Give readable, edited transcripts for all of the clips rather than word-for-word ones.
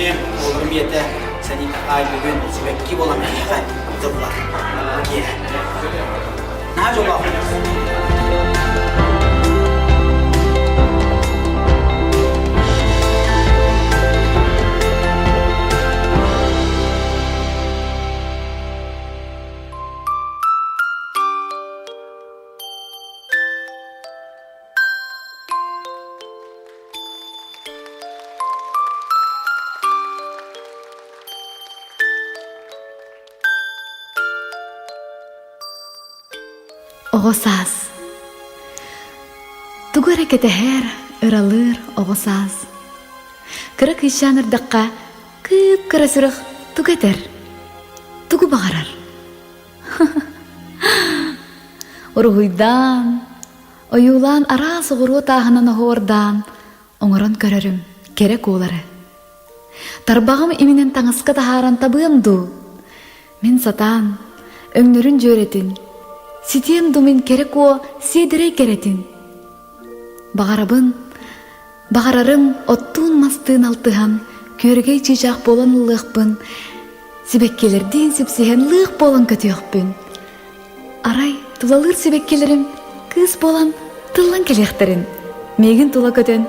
Кэргэним, оҕолорум ийэтэ Санита Ай бүгүн сибэкки буолан эһиэхэ тыллар. Киэһэ. Наһаа дьоллоох. Оҕо саас Тугу эрэ кэтэһэр, ыралыыр оҕо саас. Кыра кыысчаан эрдэххэ кыып-кыра сүрэх тугу этэр, тугу баҕарар? Уруһуйдаан, ойуулаан араас оҕуруо тааһынан оһуордаан оҥорон көрөрүм кэрэ куолары. Тарбаҕым иминэн таҥаска таһааран табыам дуу? Мин сатаан, өҥнөрүн дьүөрэтин, ситиэм дуу мин кэрэ куо сиэдэрэй кэрэтин? Баҕарабын, баҕарарым оттуун-мастыын алтыһан, күөрэгэй чыычаах буолан ыллыахпын, сибэккилэрдиин сипсиһэн лыах буолан көтүөхпүн. Арай тулалыыр сибэккилэрим кыыс буолан тыллан кэлиэхтэрин, миигин тула көтөн,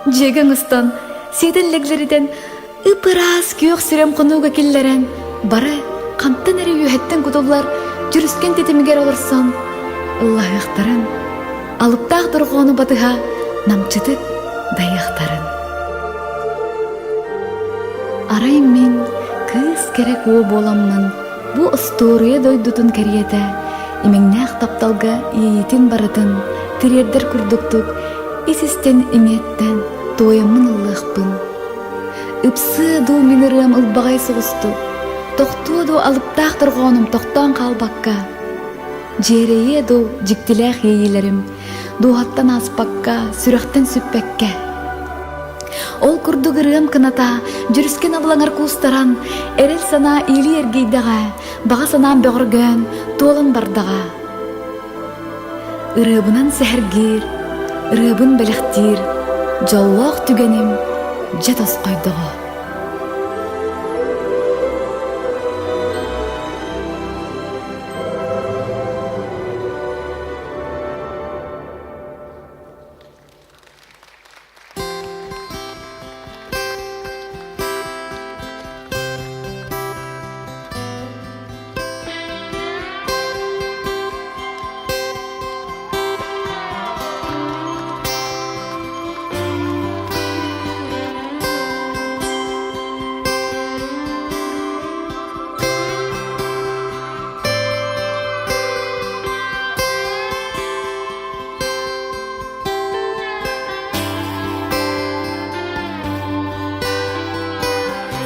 дьиэгэ оҥостон, сиэтэн лэглэритэн, ып-ыраас күөх сүрэм хонууга киллэрэн, бары хантан эрэ үөһэттэн кутуллар дьүрүскэн тэтимигэр олорсон, ыллаһыахтарын, алыптаах дорҕоону батыһа намчытык дайыахтарын. Арай мин кыыс кэрэ куо буоламмын бу остуоруйа дойдутун кэриэтэ имэҥнээх тапталга иэйиитин барытын тириэрдэр курдуктук ис-истэн имиэттэн туойаммын ыллыахпын. Ыпсыа дуу мин ырыам ылбаҕай соҕустук, тохтуо дуу алыптаах дорҕоонум тохтоон хаалбакка, дьиэрэйиэ дуу дьиктилээх иэйиилэрим дууһаттан ааспакка, сүрэхтэн сүппэккэ. Ол курдук ырыам кыната дьүрүскэн абылаҥар куустаран, эрэл санаа иилии эргийдэҕэ, баҕа санаам бөҕөргөөн, туолан бардаҕа. Ырыабынан сэһэргиир, ырыабын бэлэхтиир дьоллоох түгэним дьэ тосхойдоҕо.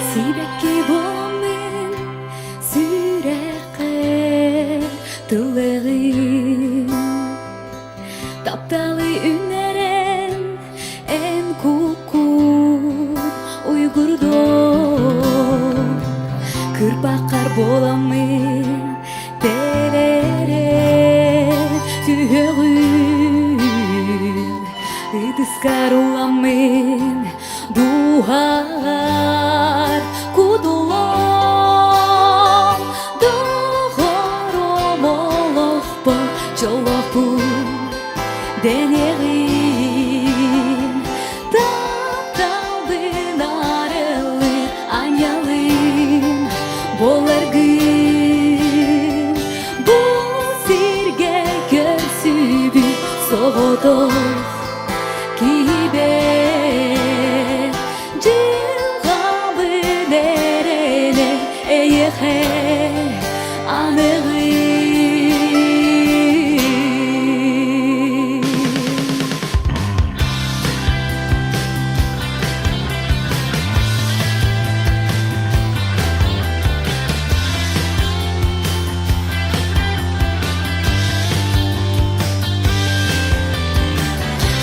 Сибэкки буоламмын сүрэххэ тыллыгын Тапталы үннэрэн эн куккун уйгурдум Кырбаккар буоламмын тэлэрэ түһөҕүн Ытыскар уламмын дууһаҕар кудулом Доҕорум олохпор дьоллоохпун дэниэҕин Тапталбын арыллыр анньалын буоларгын Бу сиргэ көрсүбүт соҕотох киһибэр Дьылҕабын эрэнэ эйиэхэ аныгын.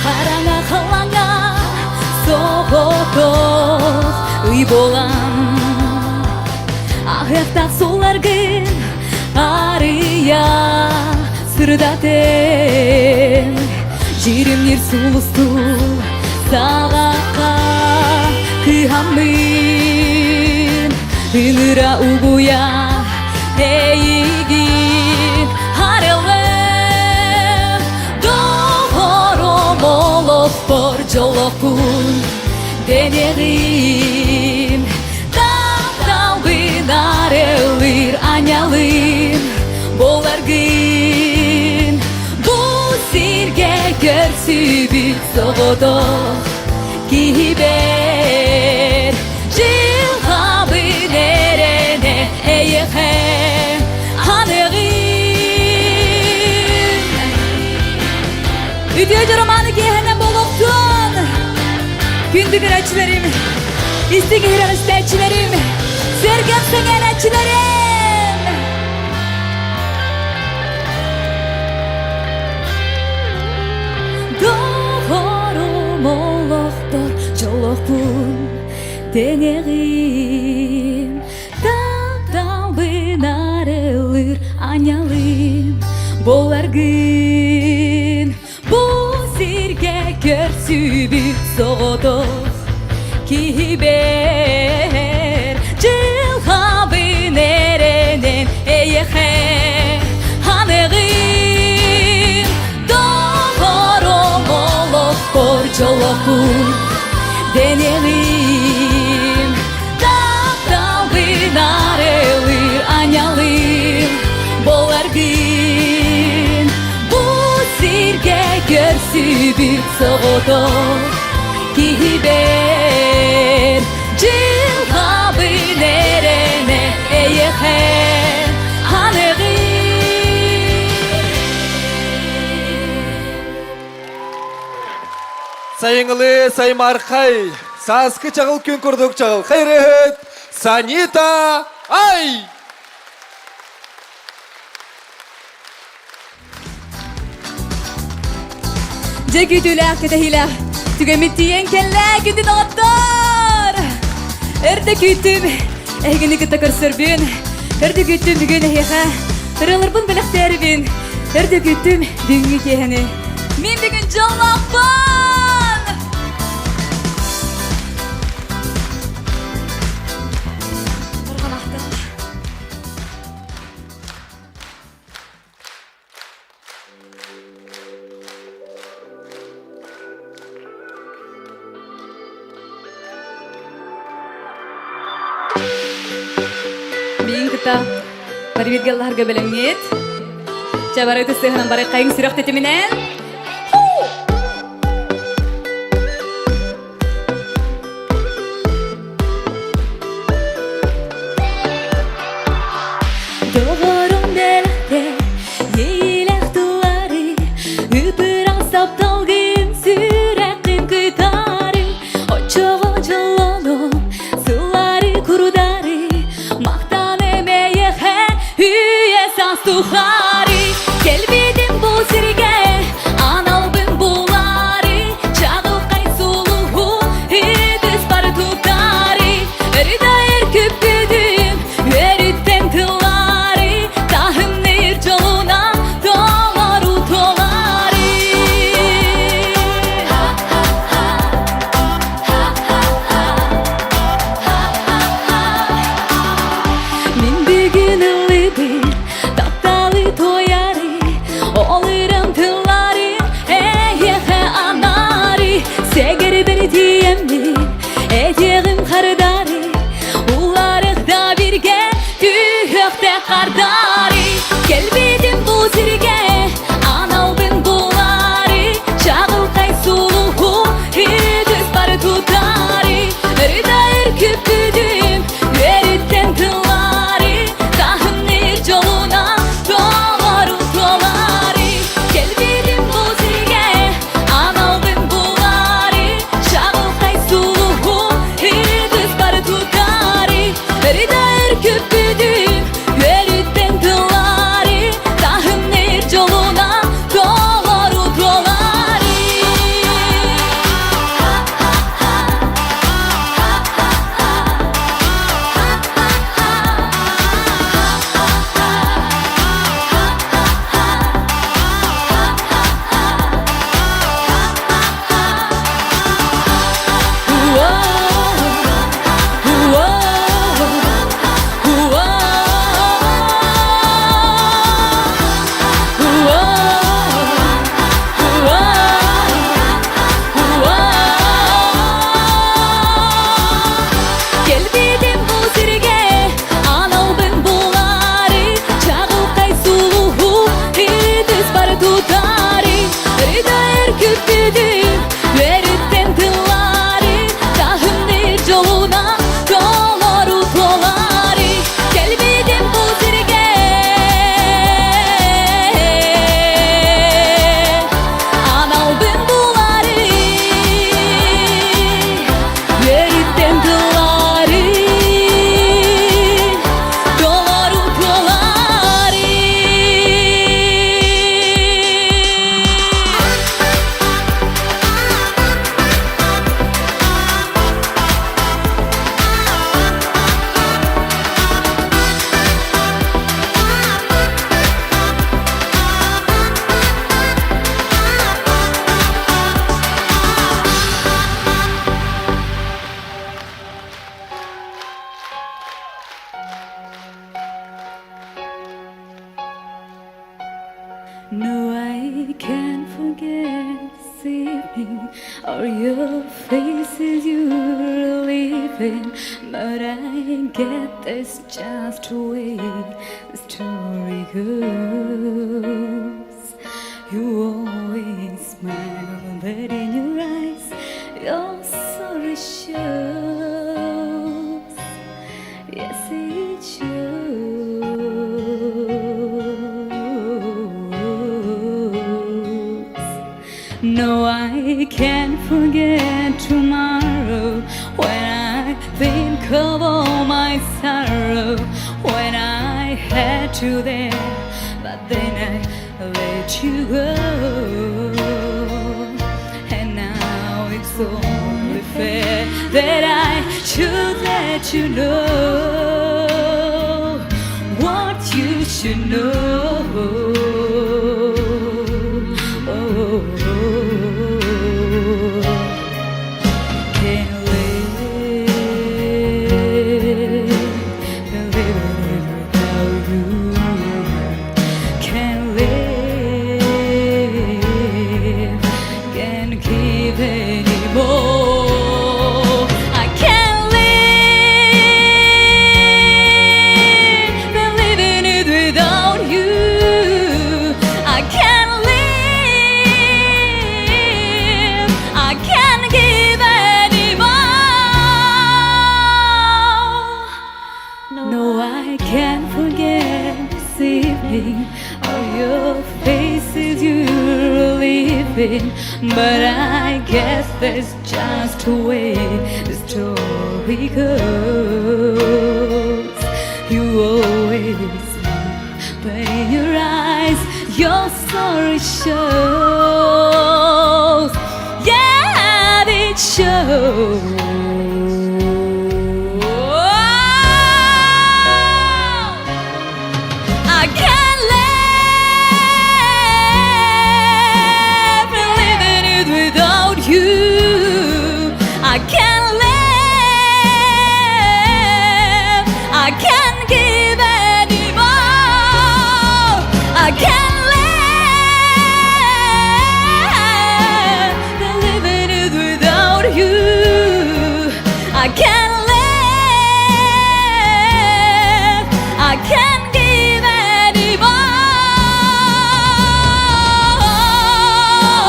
Хараҥа халаҥа соҕотох ый буолан Аһыахтаах суларгын арыйа сырдатын Дьиримниир сулустуу саҕахха кыһаммын. Ыҥыра угуйа эйигин арылым Доҕорум олохпор дьоллоохпун дэниэҕим Тапталбын арылыр аньалым буоларгын Бу сиргэ көрсүбүт соҕотох киһибэр Дьылҕабын эрэнэ эйиэхэ аныгын Үтүө дьороманы киэһэнэн буолуохтун! Күндү көрөөччүлэрим, истиҥ иһирэх истээччилэрим, сэргэх сэҥээрээччилэрим! Доҕорум олохтор дьоллоохпун дэниэҕим Тапталбын арылыр аньалым буоларгын Бу сиргэ көрсүбүт соҕотох киһибэр Дьылҕабын эрэнэн эйиэхэ аныгын Доҕорум олохпор дьоллоохпун дэниэҕим Тапталбын арылыр аньалым буоларгын Бу сиргэ көрсүбүт соҕотох киһибэр Дьылҕабын эрэнэ эйиэхэ аныгын Сайыҥылыы саймаархай, сааскы чаҕыл күн курдук чаҕылхай ырыаһыт Санита Ай! Дьэ күүтүүлээх, кэтэһиилээх түгэммит тиийэн кэллэ, күндү доҕоттор! Өрдө күүттүм, эһигини кытта көрсөрбүн. Өрдө күүттүм бүгүн эһиэхэ ырыаларбын бэлэхтээрибин. Өрдө күүттүм бүгүҥҥү киэһэни. Мин бүгүн дьоллоохпун! Биин кытта барыбирге аллаһарга бэлэмҥит. Чэ бары тысыһынан бары хайыҥ сүрэх тэтиминэн. Доҕорум бэлэхтэ иэйиилээх тыллары Ыпыраҥ сапталгын сүрэххин кытары Оччоҕо дьоллонуом сыллары курдары Махтаным эйиэхэ үйэ саас тухары Кэлбитим бу сиргэ аналбын бу. No, I can't forget this evening or your faces you're leaving. But I get this just the way the story goes. You always smile, but in your eyes, your sorrow shows. Yes, it shows. No, I can't forget tomorrow when I think of all my sorrow when I had you there, but then I let you go. And now it's only fair that I should let you know what you should know. Can't live, live without you. Can't live, can't give anymore. I can't live, been living it without you. I can't live, I can't give anymore. No, I can't forget this evening or your faces you're leaving. But I guess that's just the way the story goes. You always smile, but in your eyes, your sorry shows. Yeah, it shows. I can't live living it without you. I can't live. I can't give anymore. I can't live living it without you. I can't live. I can't give anymore. No,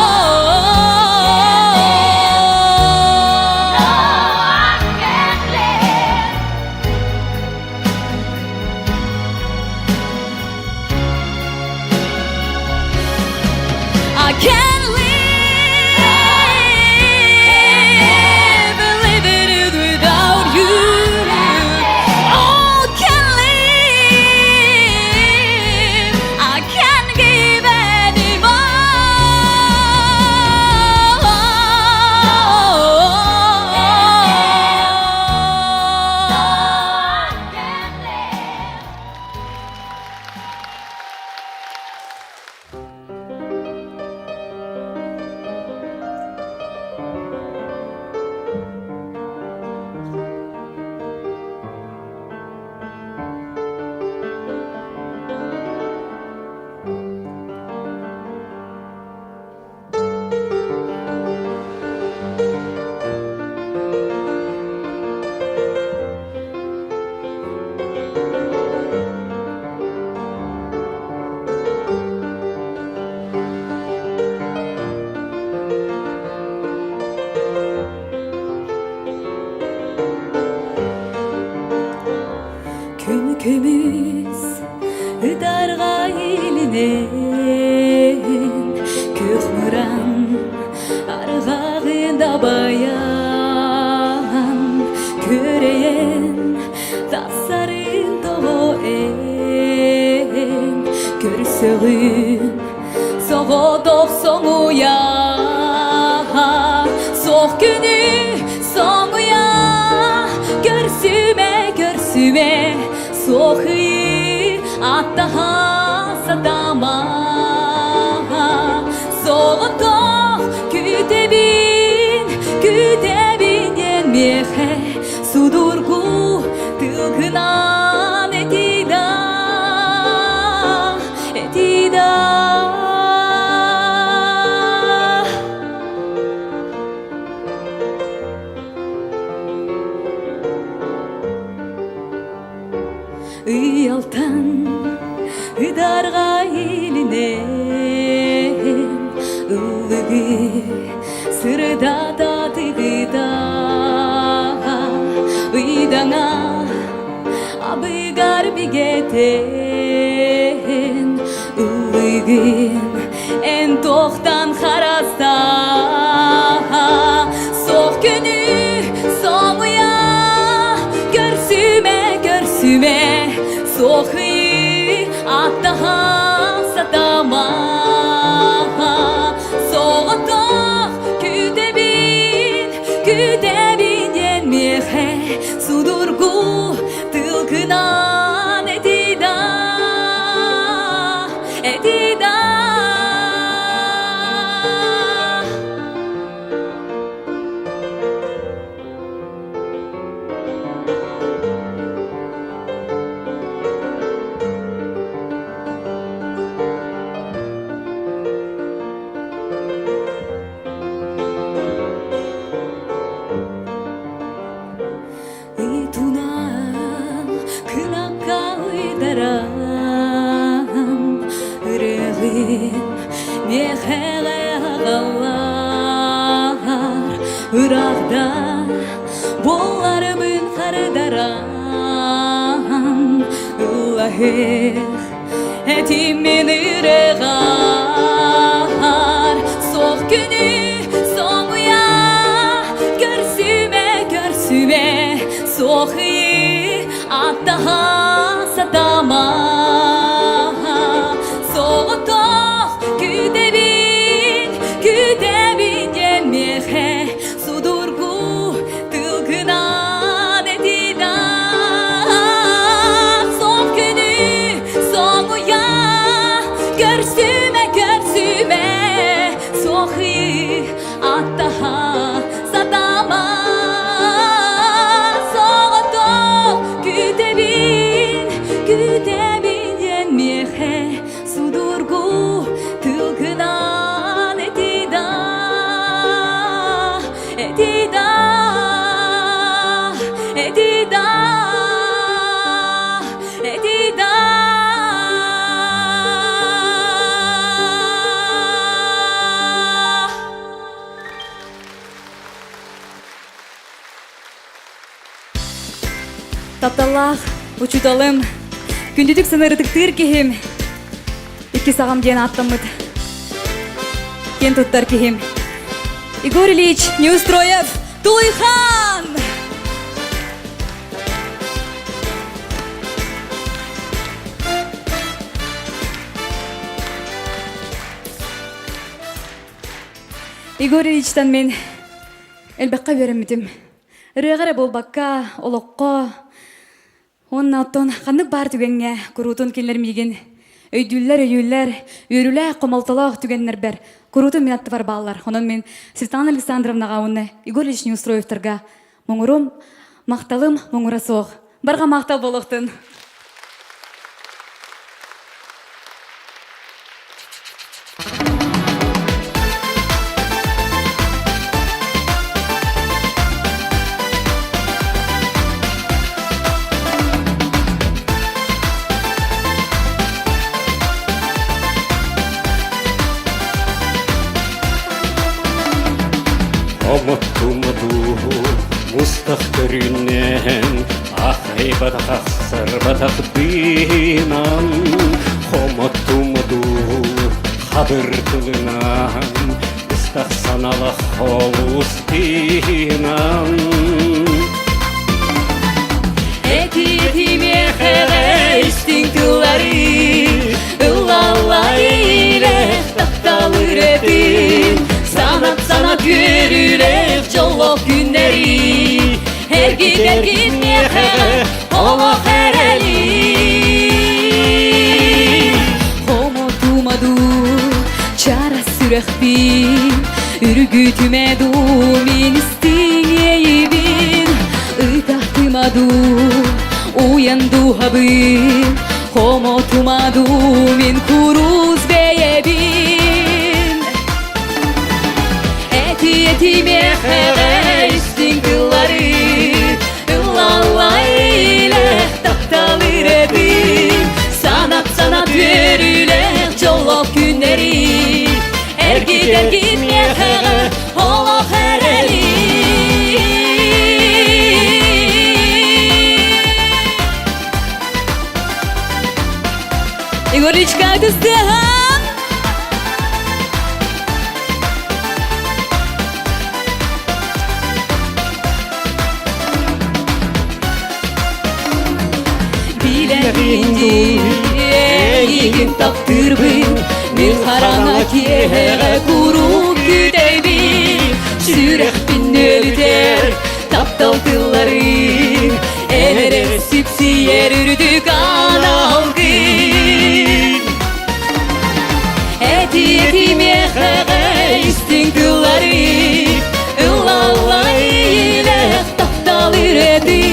I can't live. I can't live living it without you. Oh, can't live. I can't give anymore. Can't live. Күн көмүс ытарга илинен Күөх мыран арҕаҕында баян Көрейін тахсарын тоҕо эн Көрсөҕүн соҕотох соҥуйа Суох күнү соҥуйа Көрсүмэ, көрсүмэ Суох ыйы аттаһа сатама Соҕотох күүтэбин, күүтэбин диэн миэхэ Судургу тылгынан этида, этида. Сен ыллыгын эн тохтан хараста Соқ күнү соңуя көрсүмэ көрсүмэ Соқый аттаха сатама Соҕотох күүтэбин күүтэбин диэн миэхэ судургу тылгынан этида этида Ыйтунан кынакка ыйдаран ырыгын миэхэ аҕаллар ыраахта буоларбын хардаран ыллаһыах этиммин ырыгар суох күнү соҥуйа көрсүмэ көрсүмэ суох ыйы аттаһа сатама соҕотох күүтэбин күүтэбин диэн миэхэ судургу тылгынан этида Соң күнү соңуя көрсүмэ көрсүмэ суохы аттаха сатама соҕотох күүтэбин күүтэбин диэн миэхэ судургу тылгынан этида этида этида этида Тапталлаах учууталым, күндүтүк сынырытыктыыр киһим, иккис аҕам диэн ааттаммыт киэн туттар киһим Егор Ильич Неустроев Тулуйхан! Егор Ильичтан мен элбэххэ үөрэммитим. Ырыаҕа эрэ буолбакка, олоххо уонна оттон ханнык баар түгэҥҥэ куруутун кинилэр миигин өйдүүллэр, өйүүллэр, үөрүүлээх, хомолтолоох түгэннэрбэр куруутун мин аттыбар бааллар. Онон мин Светлана Александровнаҕа уонна Егор Ильич Неустроевтарга муҥурум, махталым муҥура суох. Барҕа махтал буолуохтун! Омоттумадуу мустах көрүнэн Ахайбатах ахсарбатах дыынан Хомоттумадуу хабыр тылынан Быстах саналах олус тыынан Эти миэхэ истиҥ тыллары ыллаллар илэх тапталыр этин санат-санат үөрүүлээх дьоллоох күннэри эргит-эргит миэхэ олох эрэли хомотума дуу чара сүрэхпин үргүтүмэ дуу мин истиҥ иэйибин ытатыма дуу уйан дууһабын хомотума дуу мин курус бэйэбин эти эти миэхэҕэ истиҥ тыллары ыллаллай илэх тапталыр этим санат санат үөрүүлээх дьоллоох күннэри эргит эргит миэхэҕэ олох эрэли Билэбин дии, эйигин таптыырбын, мин хараҥа киэһэҕэ куруук күүтэбин. Сүрэхпин нөлүтэр таптал тылларын, эн эрэ сипсийэр үрдүк аналгын. Эти-эти миэхэҕэ истиҥ тыллары, ыллаллай илэх таптал үрэти,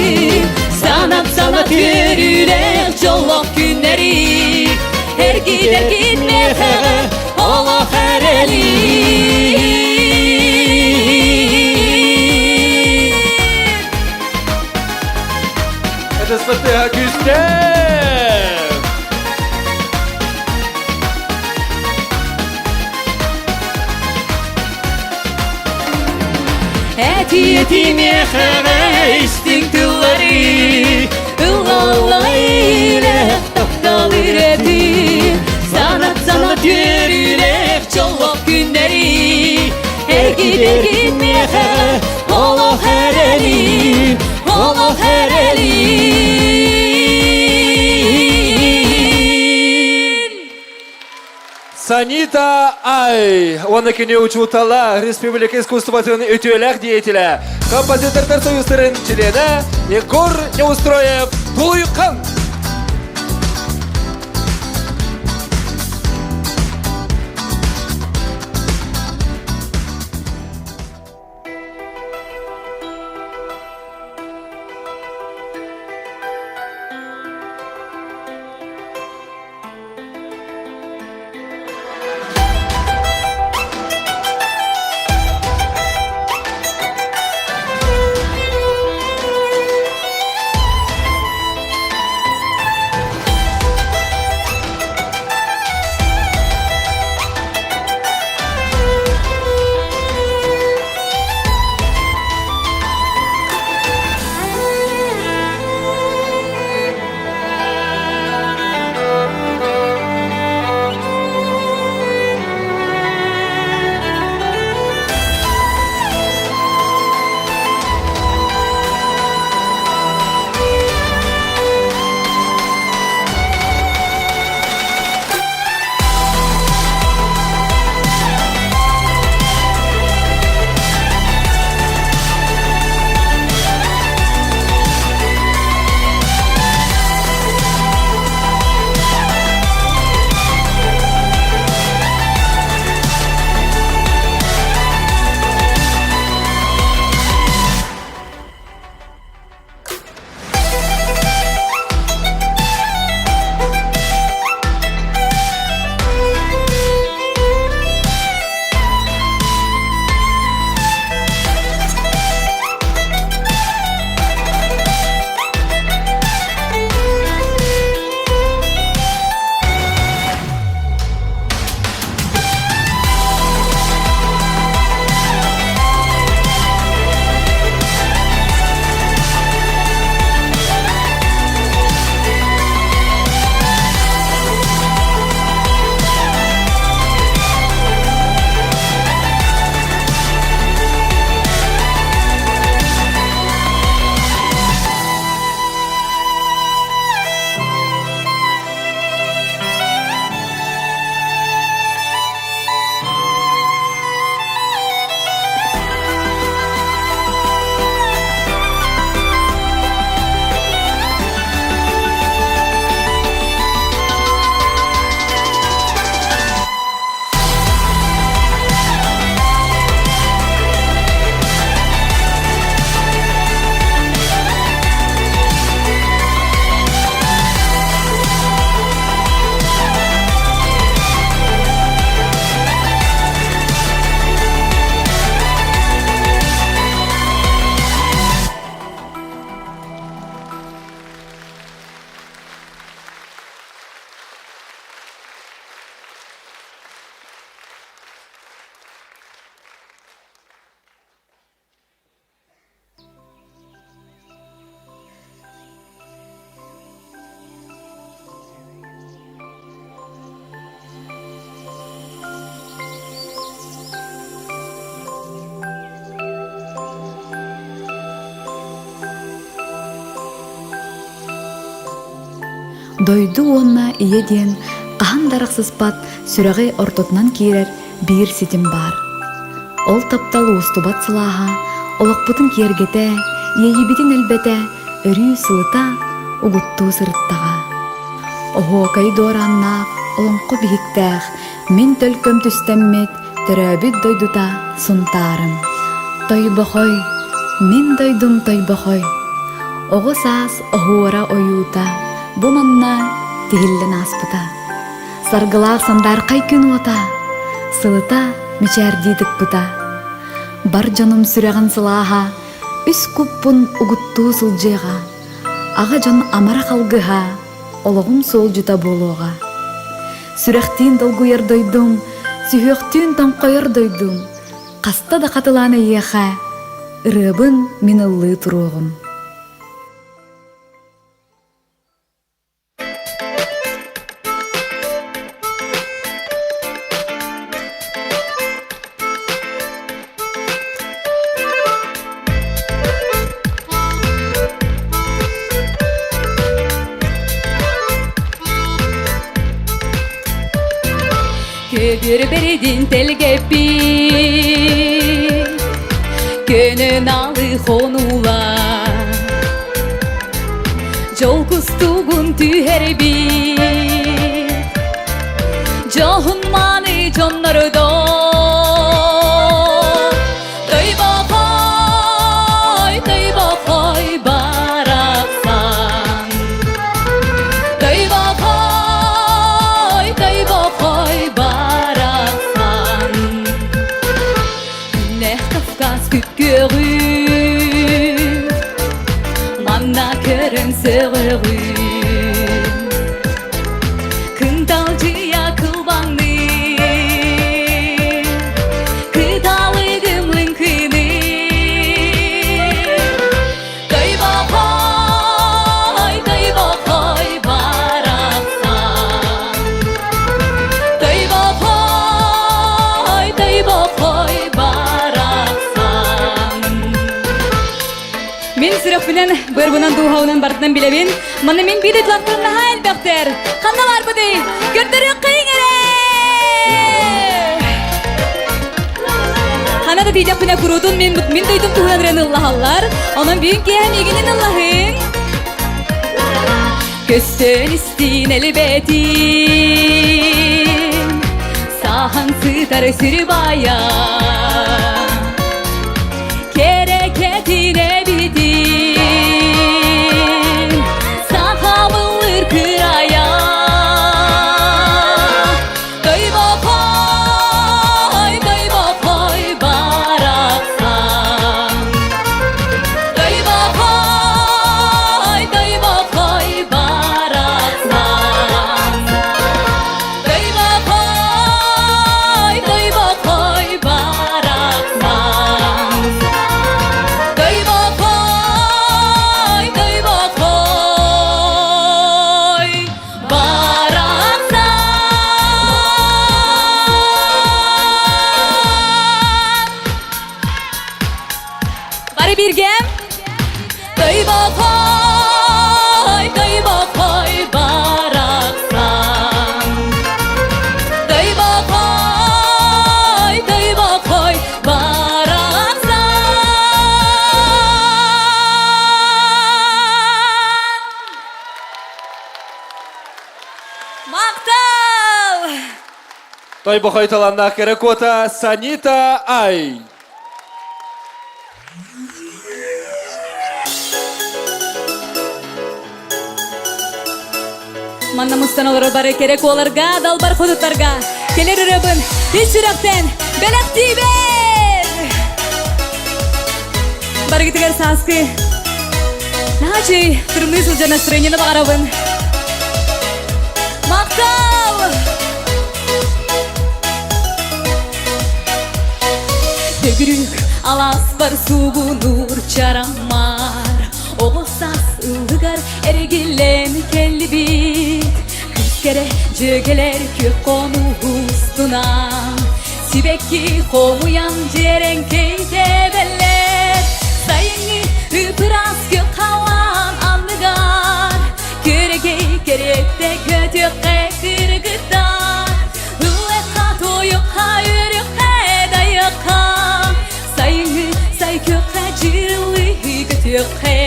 санап-санап үөрүүлээх дьоллоох күннэри, эргит-эргит миэхэҕэ олох эрэли. Это СПТ Күстэ! Эти-эти миэхэҕэ истиҥ тыллары, ыллаллай илэх таптал үрэти, санат-санат үөрүүлээх дьоллоох күннэри, эргит-эргит миэхэҕэ олох эрэли, олох эрэли. Санита Ай! Уонна кини учуутала, республика искусствотын үтүөлээх деятеля, композитордар союзтарын чилиэнэ Егор Неустроев Тулуйхан! Дойду уонна ийэ диэн хаһан да арахсыспат сүрэҕи ортотунан киирэр биир ситим баар. Ол таптал уостубат сылааһа олохпутун киэргэтэ, иэйиибитин элбэтэ, өрүү сылыта, угуттуу сырыттаҕа. Оһуокай дуорааннаах, олоҥхо биһиктээх, мин төлкөм түстэммит төрөөбүт дойдута Сунтаарым. Тойбохой, мин дойдум Тойбохой. Оҕо саас оһуора ойуута бу манна тиһиллэн ааспыта. Саргылаах сандаархай күн уота сылыта мичээрдии тыкпыта. Бар дьонум сүрэҕин сылааһа үс куппун угуттуу сылдьыаҕа. Аҕа дьон амарах алгыһа олоҕум суолдьута буолуоҕа. Сүрэхтиин долгуйар дойдум, сүһүөхтүүн тоҥхойор дойдум, хаста да хатылаан эйиэхэ ырыабын мин ыллыы туруоҕум. Көбүөр бэрдин тэлгэппит Көнөн алы хонуулар Дьол кустугун түһэрбит Дьоһун мааны дьоннордо Тойбохой, тойбохой барахсан Тойбохой, тойбохой барахсан Күннээх Кавказ күп-күөҕүн Манна көрөн сөҕөҕүн Кынталдьыйа кылбаҥныы Кыталыгым лыҥкыныы Тойбохой, тойбохой барахсан Тойбохой, тойбохой барахсан Мин сүрэхпинэн, быарбынан, дууһабынан барытынан билэбин. Манна мин биир дойдулаахтарым наһаа элбэхтэр. Ханна баарбытый? Көрдөрүөххүҥ эрэ! Хана да тиийдэхпинэ куруутун мин, мин дойдум туһунан эрэн ыллаһаллар. Онон бүгүн киэһэ миигинин ыллаһыҥ. Көстөн истиин элбэтин Сахан сытар сир бая Кэрэкэтин эбитин Сахабылыр кырая Тойбохой, тойбохой барахсан Тойбохой, тойбохой барахсан Тойбохой, тойбохой барахсан Тойбохой, тойбохой барахсан Бары бирге Тойбохой, тойбохой барахсан Тойбохой, тойбохой барахсан Мактал! Тойбохой таланнаах кэрэ куота Санита Ай. Манна мустан олорор бары кэрэ куоларга, далбар хотуттарга кэлэр ырыабын ис сүрэхтэн бэлэхтиибин! Барыгытыгар сааскы Наачый, тырымныы сылдьан настроениены баҕарабын. Махтал! Төгүрүк аласпар суугунуур чараммар Оҕо саас ыллыгар эргиллэн кэллибит Кыыс кэрэ дьүөгэлэр күөх хонуу устунан Сибэкки хомуйан дьиэрэҥкэй тэбэллэр Сайыҥҥы ыпыраас күөх халлаан анныгар Күөрэгэй кэрэ керетте көтүөххэ кыргыттар Ылыахха, туойуохха, үөрүөххэ, дайыахха Сайыҥҥы сай күөххэ дьырылыы көтүөххэ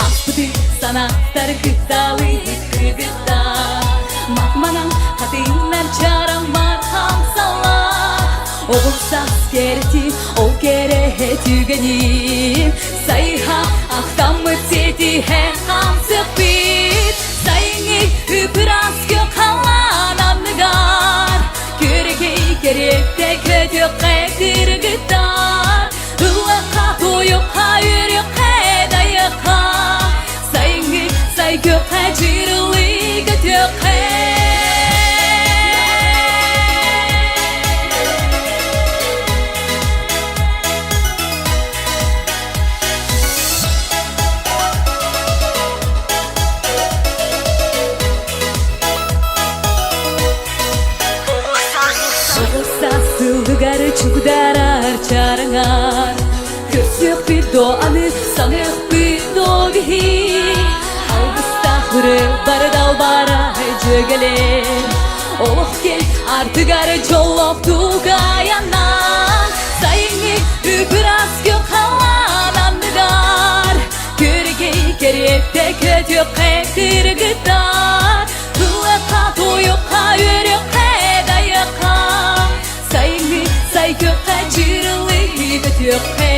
Аспыты санааттар кытталыы кыргыттар Мах-манан хатыҥнар чараҥмар хамсаллар Оҕурсах кэрэтин, ол кэрэ түгэнин Сайыһа ахтаммыт ситиһэн хамсыкпыт Сайыҥҥы ыпыраас күөх халлаан анныгар Күргэй кэриэтэ көтүөххэ кыргыттар Ыллахха, туойуохха, үөрүөххэ, дайыахха Сайыҥҥы сай күөххэ дьырылыы көтүөххэ Сылыгар чугдарар чараңар Көрсүөхпүт до аны саныахпыт до биһи Алгыстаах барыдал бара дьүөгэлэр Олох кэл артыгар дьоллоохтук айаннан Сайыҥҥы ыраас күөх халлаан анныгар Көргэй кэриэтэ көтүөххэ кыргыттар Ылыахха, туойуохха, үөрүөххэ, дайыахха Сайыҥҥы сай күөххэ дьырылыы көтүөххэ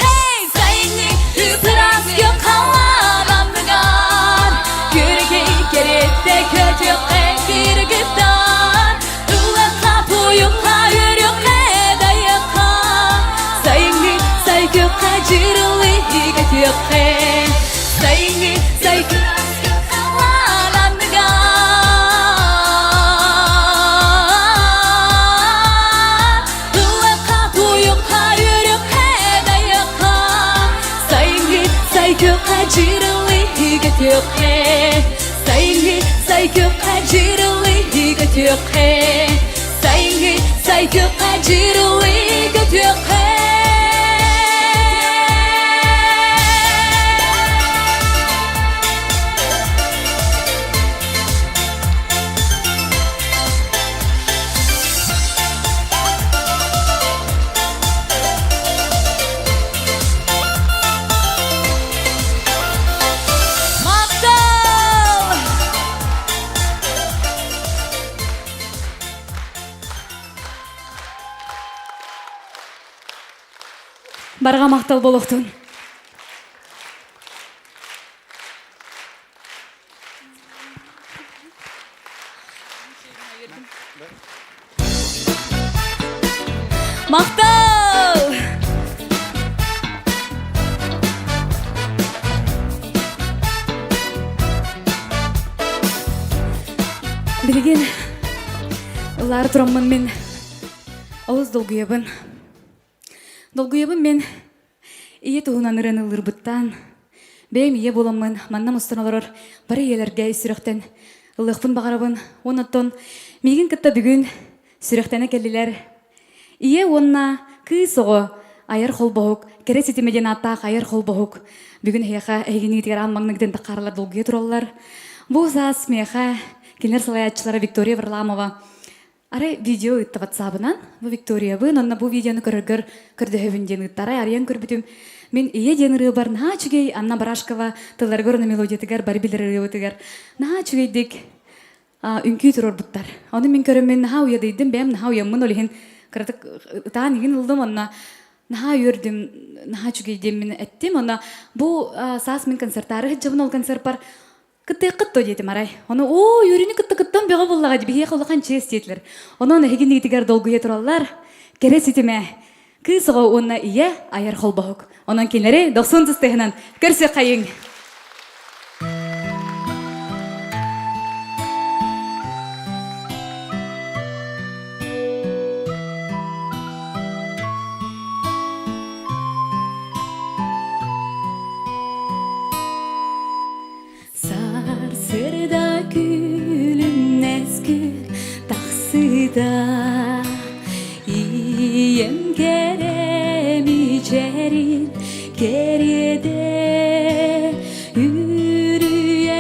Hey, сайыҥҥы ыраас күөх халлаан анныгар Көргэй кэриэтэ көтүөххэ кыргыттар Ылыахха, туойуохха, үөрүөххэ, дайыахха Сайыҥҥы сай күөххэ дьырылыы көтүөххэ Сайыҥҥы сай халлаан анныгар Ылыахха, туойуохха, үөрүөххэ, дайыахха Сайыҥҥы сай күөххэ дьырылыы көтүөххэ Сайыҥҥы сай күөххэ дьырылыы көтүөххэ Сайыҥҥы сай күөххэ дьырылыы көтүөххэ Махтал! Барҕа махтал болохтун. Махтал! Билигин ыллаары тураммын мин олус долгуйабын. Долгуйабын мин ийэ туһунан ырыаны ыллыырбыттан, бэйэм ийэ буоламмын манна мустан олорор бары ийэлэргэ ис сүрэхтэн ыллыахпын баҕарабын. Уонна оттон миигин кытта бүгүн сүрэхтэнэ кэллилэр. Ийэ уонна кыыс оҕо айар холбоһук, кэрэ ситимэ диэн ааттаах айар холбоһук бүгүн эһиэхэ эһигиниитигэр аан маҥнайгытын таххааралар долгуйа тураллар. Бу саас миэхэ кинилэр салайааччылара Виктория Варламова Арай видео ыытта ватсабынан, бу Викториябын, онно бу видеону көрөргөр көрдөһөбүн диэн ыытта. Арай арыйан көрбүтүм, мин ийэ диэн ырыабар наһаа үчүгэй Анна Барашкова тылларыгар уонна мелодиятыгар бары билэр ырыабытыгар наһаа үчүгэйдик үҥкүү туруорбуттар. Ону мин көрөммүн наһаа уйадыйдым, бэйэм наһаа уйаммын, ол иһин кыратык ытаан игин ыллым, онно наһаа үөрдүм, наһаа үчүгэй диэммин эттим. Онно бу саас мин концертаары сылдьабын, ол концертпар Кыттыаххыт дуо диэтим арай. Ону оо, үөрүүнү кытта кыттан бөҕө буоллаҕа дии, биһиэхэ улахан чиэс диэтилэр. Онон эһиги иннигитигэр долгуйа тураллар. Кэрэ ситимэ, кыыс оҕо уонна ийэ айар холбоһук. Онон кинилэри дохсун тыстыһынан көрсүөххэйиҥ. Сарсыарда күлүмнэс күн тахсыыта Ийэм кэрэ мичээрин кэриэтэ Үрүйэ.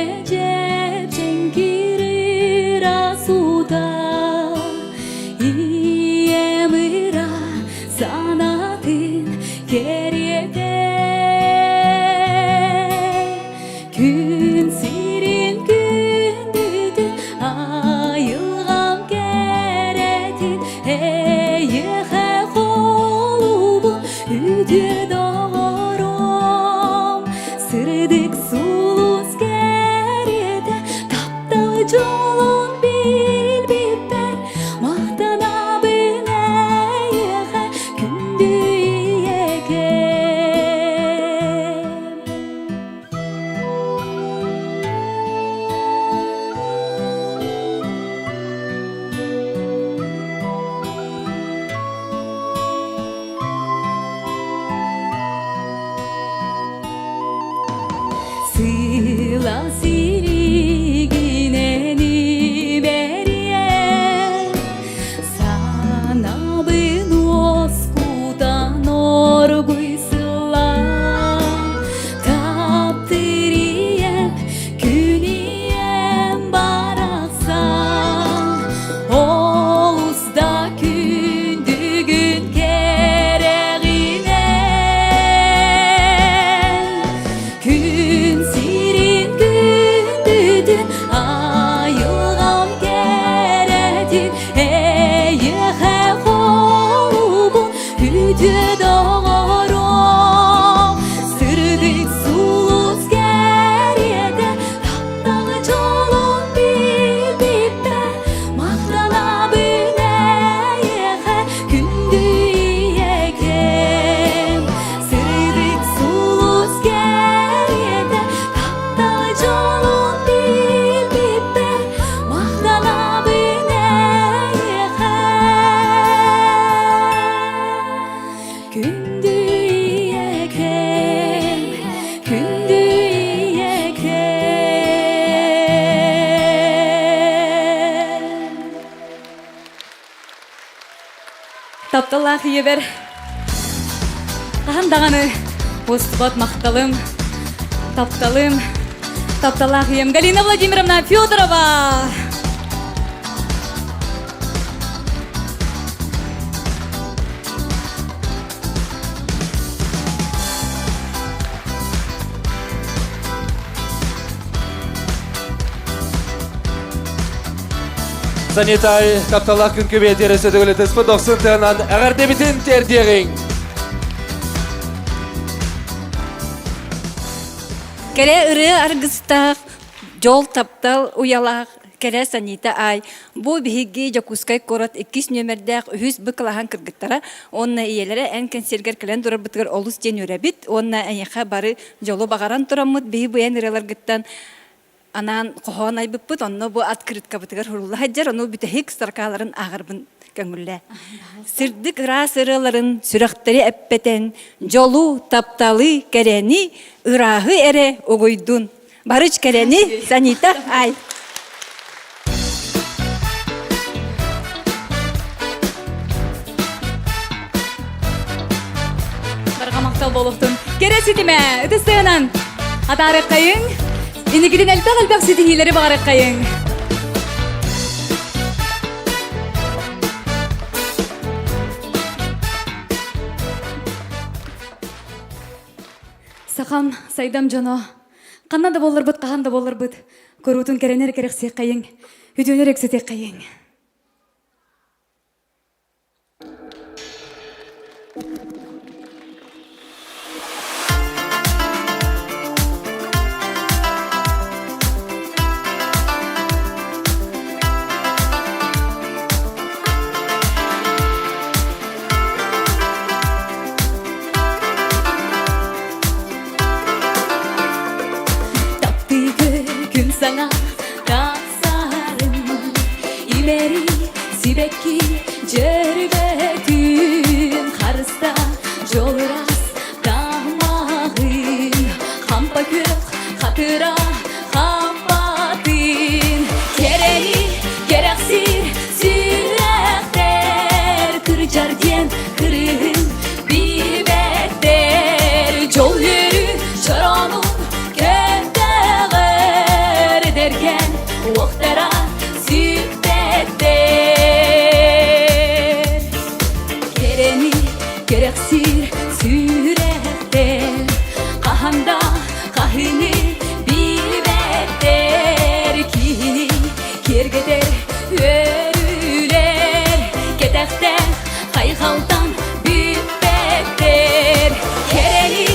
Билбэтин эйиэхэ холубун үтүө доҕорум Сырдык сулус кэриэтэ таптал дьолун билбиппэр Махтанабын эйиэхэ күндү ийэкэм Сырдык сулус кэриэтэ таптал дьолун билбиппэр Махтанабын эйиэхэ Күндү ийэкэм, күндү ийэкэм. Тапталлаах ийэбэр хаһан даҕаны уоспат махталым, тапталым, тапталлаах ийэм Галина Владимировна Федорова! Санитай тапталлаах күн күбүөтүөр өссө төгүл ытыспыт дохсун тыынан эҕэрдэбитин тиэрдиэҕиҥ! Кэрэ ырыа аргыстаах, дьол таптал уйалаах Кэрэ Санита Ай бу биһиги Дьокуускай куорат иккис нүөмэрдээх үһүс Б кылааһын кыргыттара уонна ийэлэрэ эн кэнсиэргэр кэлэн турарбытыгар олус диэн үөрэбит уонна эйиэхэ бары дьолу баҕаран тураммыт биһи бу эн ырыаларгыттан анаан хоһоон айбыппыт онно бу открыткабытыгар сурулла сылдьар ону бүтэһик строкаларын ааҕарбын көҥүллээ. Сырдык ыраас ырыаларын сүрэхтэри эппэтэн дьолу, тапталы, кэрэни, ырааһы эрэ угуйдун. Барыч кэрэни, Санита Ай. Барҕа махтал буолуохтун. Кэрэ ситимэ, ытыс тыынан атаарыаххайыҥ, инникитин элбэх-элбэх ситиһиилэри баҕарыаххайыҥ. Сахам, сайдам дьоно, ханна да буолларбыт, хаһан да буолларбыт, куруутун кэрэнэр кэрэхсиэххэйиҥ, үтүөнэр өксөтүөххэйиҥ. Таптыгы күн саҥа тахсарын Имэри сибэкки дьөрбөтүн Харыста дьол ыраас тамаҕын Хампа күөх хатыра хампатын Кэрэни кэрэхсиир сүрэхтэр Кырдьар диэн кырыһын билбэттэр Дьол үөрүү чороонун көтөҕөр Эдэркээн уохтара сүппэттэр Кэрэни кэрэхсиир сүрэхтэр Хаһан да хаһыны билбэттэр Киһини киэргэтэр үөрүүлэр Кэтэхтэн хайҕалтан бүппэттэр Кэрэни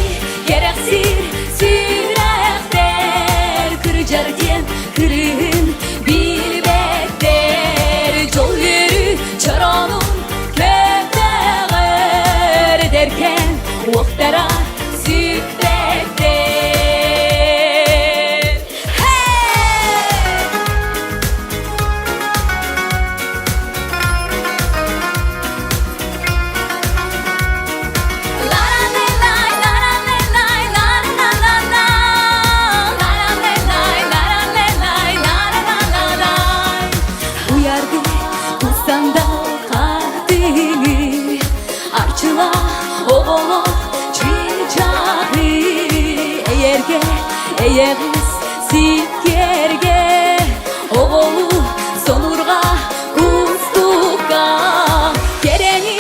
кэрэхсиир сүрэхтэр Кырдьар диэн кырыһын билбэттэр Дьол үөрүү чороонун көтөҕөр Эдэркээн уохтара сүппэттэр Hey! Уярды кустанда хатыҥы Арчыла оҕолор чыычааҕы Эйэргэ эйэҕэс сиккиэргэ Оҕолу сонурга кустукка Кэрэни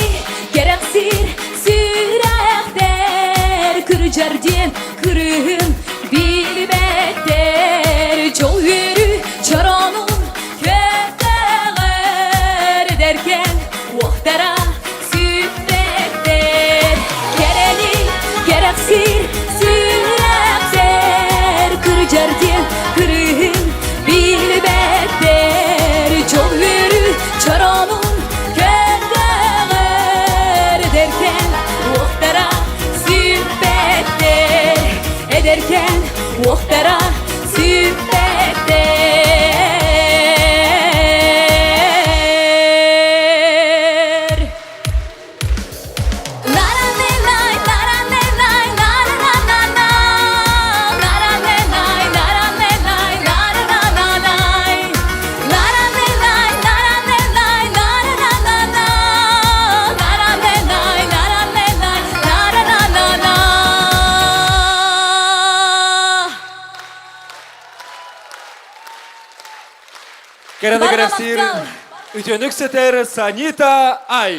кэрэхсиир сүрэхтэр Кырдьар диэн кырыһын билбэттэр Дьол үөрүү чороонун көтөҕөр. Кэрэни Барҕа кэрэхсиир махтал! үтүөнүк сэтэр Санита Ай.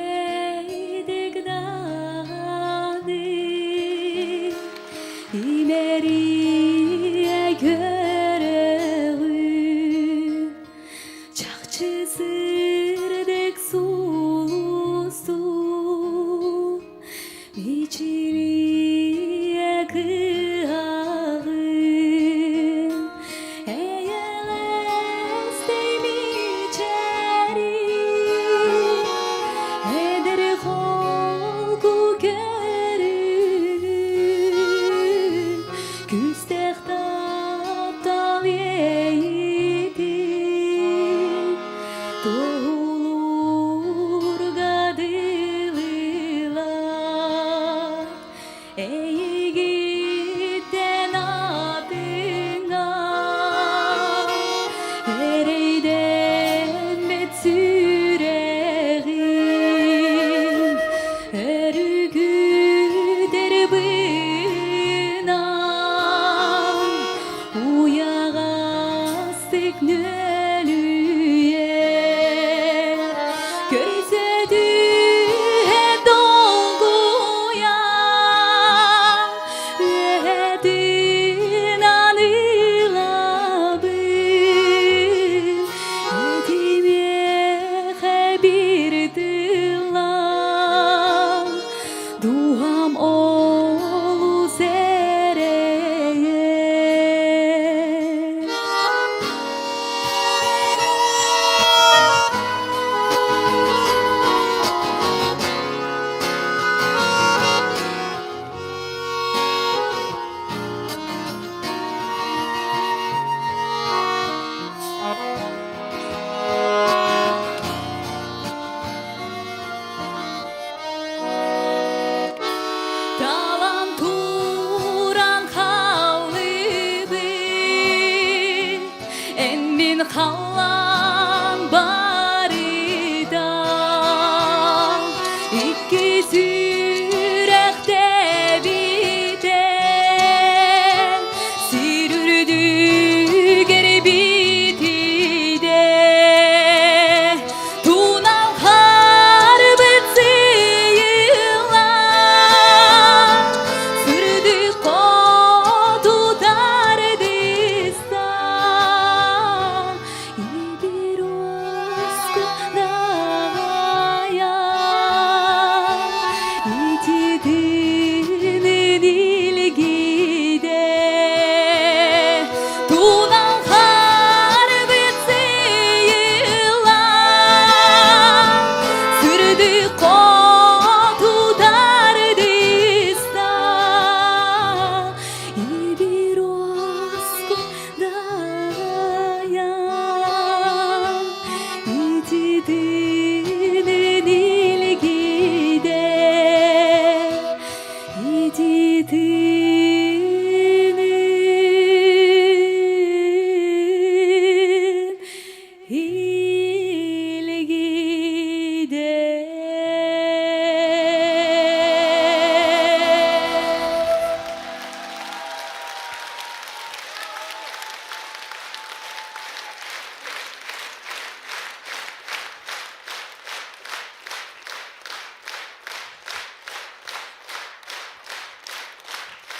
Үчүгэйдик даҕаны имэрийэ көрөҕүн Чахчы сырдык сулусу мичилийэ кыһаҕын Эйэҕэстэй мичээрин эдэр холку көрүҥүн Күүстээх таптал иэйиитин туоһулуурга дылылар Эйигиттэн атыҥҥа эрэйдэммит сүрэҕим Өрүкүтэр быынан уйаҕастык нөлүйэр Көрсө түһэ долгуйа үөһэтин аныылабын Этимиэхэ биир тыллаах дууһам олус эрэйэр. Талан туран хааллыбын, эн мин халлаан барыта. Икки сүрэх тэбитэ, сир үрдүгэр битийдэ. Тунал харбыт сыйыла, Сырдык хоту тардыста, Ибир.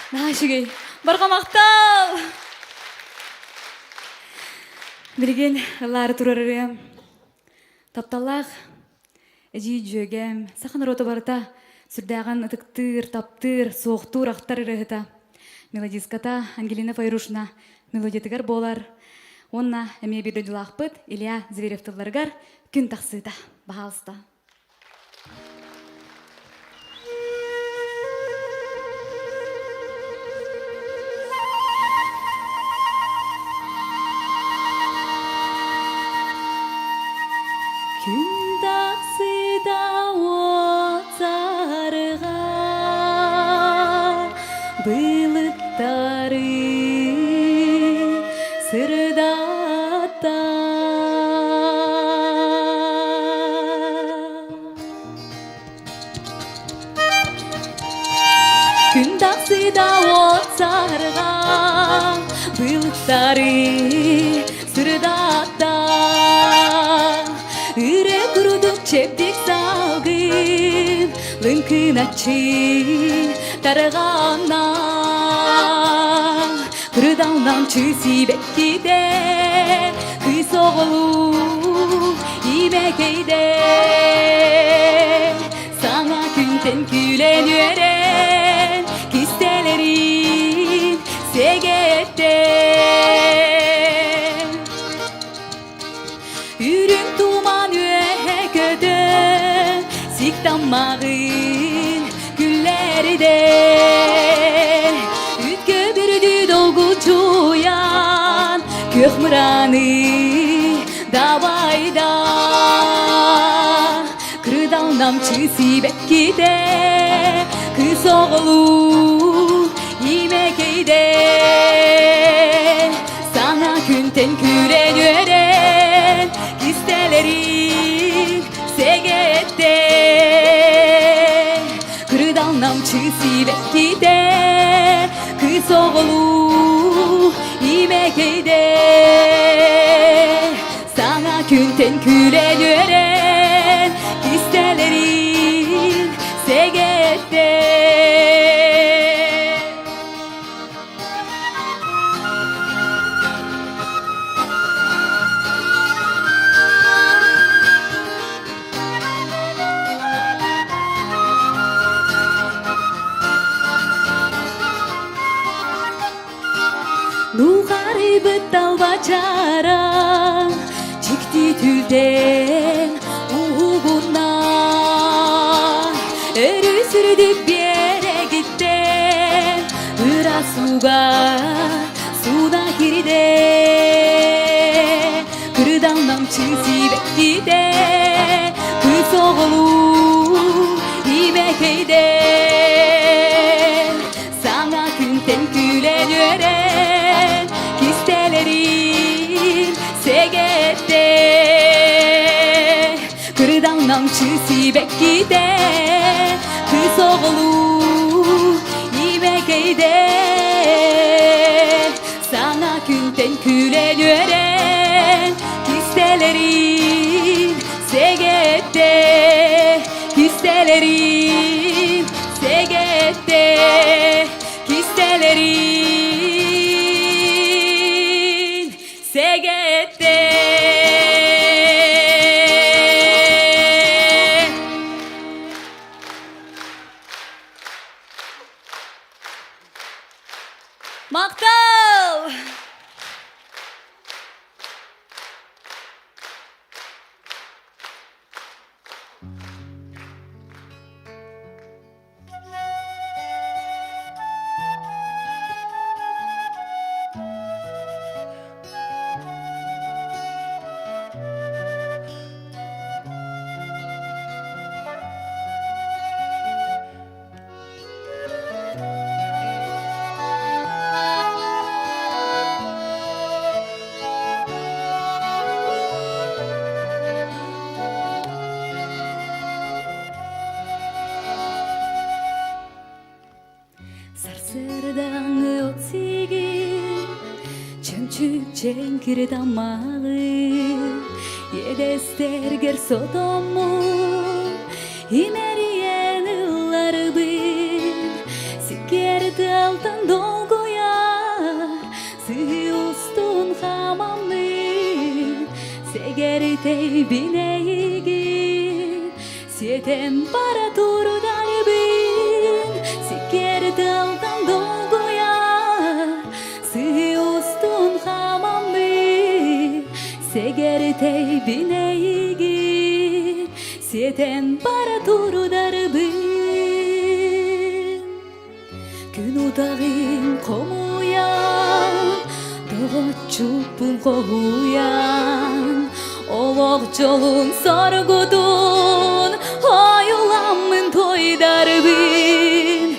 Наһаа үчүгэй. Барҕа махтал! Билигин ыллаары турар ырыам тапталлаах эдьиий дьүөгэм, саха норуота барыта сүрдээҕин ытыктыыр, таптыыр, суохтуур, ахтар ырыаһыта, мелодистката Ангелина Файрушина мелодиятыгар буолар уонна эмиэ биир дойдулаахпыт Илья Зверев тылларыгар күн тахсыыта. Баһаалыста. Күн тахсыыта уот сарыга былыттары сырдатта. Күн тахсыыта уот сарыга былыттары сырдатта. Үрэ курдук чэбдик салгын лыҥкыначчы тарҕанна. Кырдалынан чысибэккитэ кыыс оҕолуу имэкэйдэ. Саҥа күнтэн күлэн үөрэн кистэлэрин сэгэттэ. Үрүҥ туман үөһэ көтөн, сик таммаҕын күллэрдэ. Үт көбүрдүү долгучуйан, күөх мыраны дабайда. Кырдал намчы сибэккитэ, кыыс оҕолуу имэкэйдэ. Саҥа күнтэн күлэн үөрэн, кистэлэрин сэгэттэ. Кырдал намчы сибэккитэ, кыыс оҕолуу имэкэйдэ. Саҥа күнтэн күлэн үөрэн, кистэлэрин сэгэттэ. Нухарыйбыт талбачара дьикти түлтэн уһугунна Өрүс үрдүк биэрэгиттэн ыраас ууга сууна кирдэ Кырдал намчы сибэккитэ кыыс оҕолуу имэкэйдэ Саҥа күнтэн күлэн үөрэн, кистэлэрин сэгэттэ. Кырдаҥ намчы сибэккитэ, кыыс оҕолуу имэкэйдэ. Саҥа күнтэн күлэн үөрэн, кистэлэрин сэгэттэ. Кистэлэрин сэгэтте, кистэлэрин сэгэтте. Мактал! Сарсыардааҥы от сиигин, чөмчүк чэҥкир таммаҕы, иэдэстэргэр сотоммун, имэрийэн ылларбын, сиккиэр тыалтан. Сэгэртэй эйигин Сиэтэн бара турдарбын Сиккиэр тылтан долгуйар Сыһыы устун хаамаммын Сэгэртэйбин эйигин Сиэтэн бара турдарбын Күн утаҕын хомуйан, доҕоччукпун хоһуйан, олох дьолун соргутун ойуламмын туойдарбын,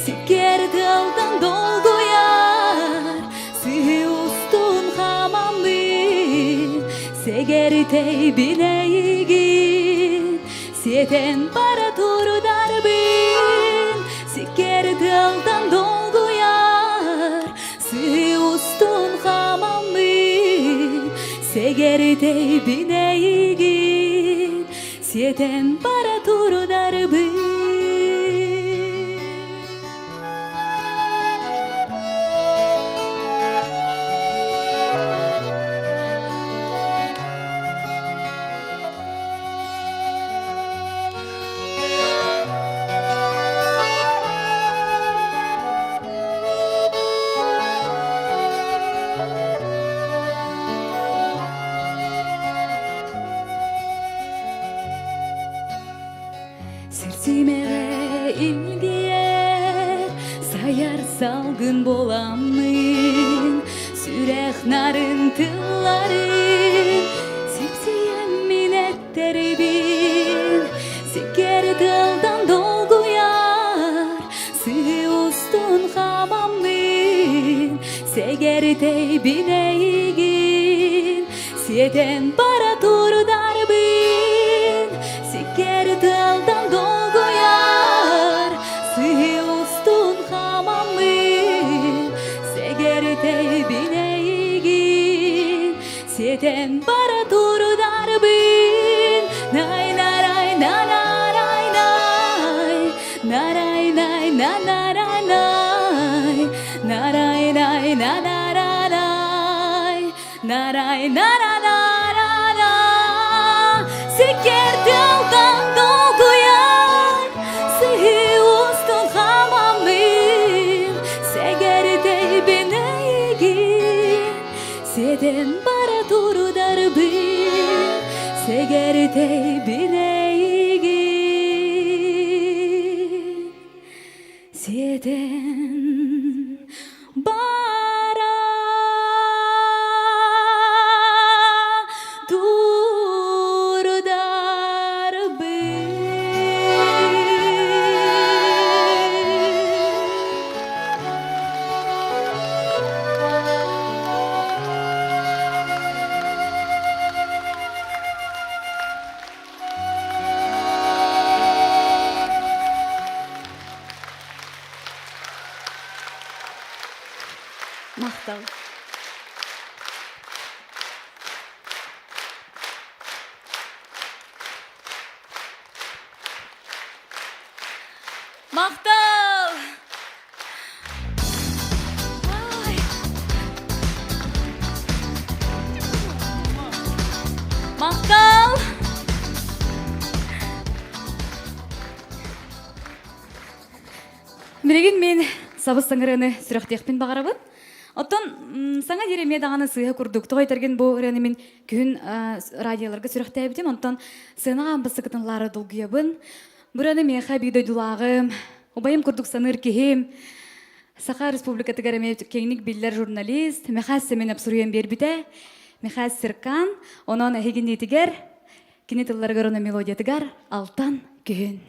сиккиэр тыалтан долгуйар, сыһыы устун хаамаммын, сэгэртэйбин эйигин, Сиэтэн бара турдарбын, сиккиэр тыалтан долгуйар, сыы устун хаамаммын, сэгэртэйбин эйигин, сиэтэн бара турдарбын. Сирсимэҕэ илгийэр сайар салгын буоламмын сүрэх нарын тылларын сипсийэн мин эттэрбин сиккиэр тылдан долгуйар сыһыы устун хаамаммын сэгэртэйбин эйигин Сиэтэн бара турдарбын, сиккиэр тыалтан долгуйар, сыһыы устун хаамаммын, сэгэртэйбин эйигин. Сиэтэн бара турдарбын, най-нарай, на-нарай-най, нарай-най, на-нарай-най, нарай-най, на-нарай-най. Нарай, нара, нара, на Сиккиэр тыалтан долгуйар Сыһыы устун хаамаммын Сэгэртэйбин эйигин Сиэтэн бара турдарбын Сэгэртэйбин эйигин Сиэтэн бара турдарбын. Махтал. Махтал! Ай! Махтал! Билигин мин сабыс саҥарыаны сүрэхтиэхпин баҕарабын. Оттон саҥа диир эмиэ даҕаны сыыһа курдук. Тоҕо этэргин бу ырыаны мин күһүн радиоларга сүрэхтээбитим. Онтон сыанаҕа амбасыкытын лаары долгуйабын. Бу ырыаны миэхэ биир дойдулааҕым, убайым курдук саныыр киһим, Саха Республикатыгар эмиэ киэҥник биллэр журналист Михаил Семенов суруйан биэрбитэ. Михаил Серкан, онон эһигинниитигэр Кини тылларыгар уонна мелодиятыгар Алтан күһүн.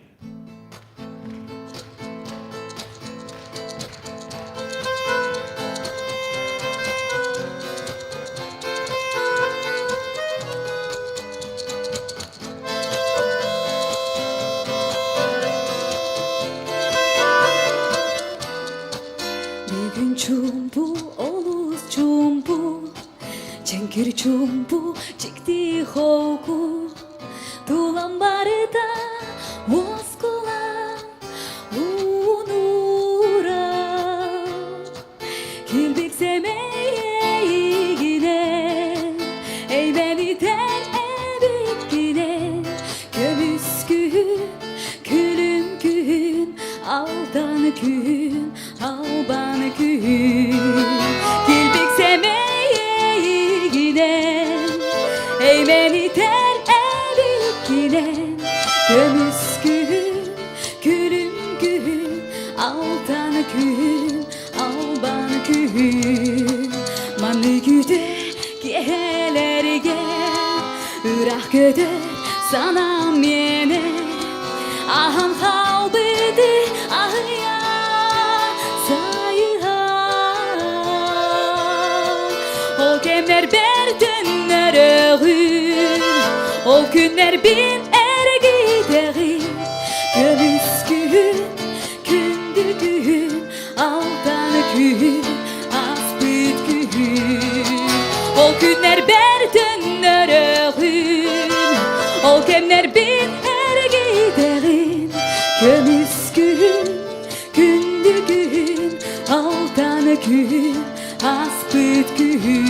Бүгүн чуумпу, олус чуумпу, Чэҥкир чуумпу, дьикти холку, Тулам барыта уоскулаҥ уунура. Килбик сэмэй эйигинэн, эймэнитэр. Эймэнитэр эбиккинэн Көмүс күһүн, күлүм күһүн, алтан күһүн, албан күһүн. Маны күтэ киэһэлэргэ Ыраах көтөр санаам миэнэ Аһан хаалбыты аһыйа сайыһа Ол кэмнэрбэр төннөрөҕүн Ол күннэрбин эргитэҕин Көмүс күһүн, күндү күһүн Алтан күһүн, ааспыт күһүн Ол күннэрбэр төннөрөҕүн Ол кэмнэрбин эргитэҕин Көмүс күһүн, күндү күһүн Алтан күһүн, ааспыт күһүн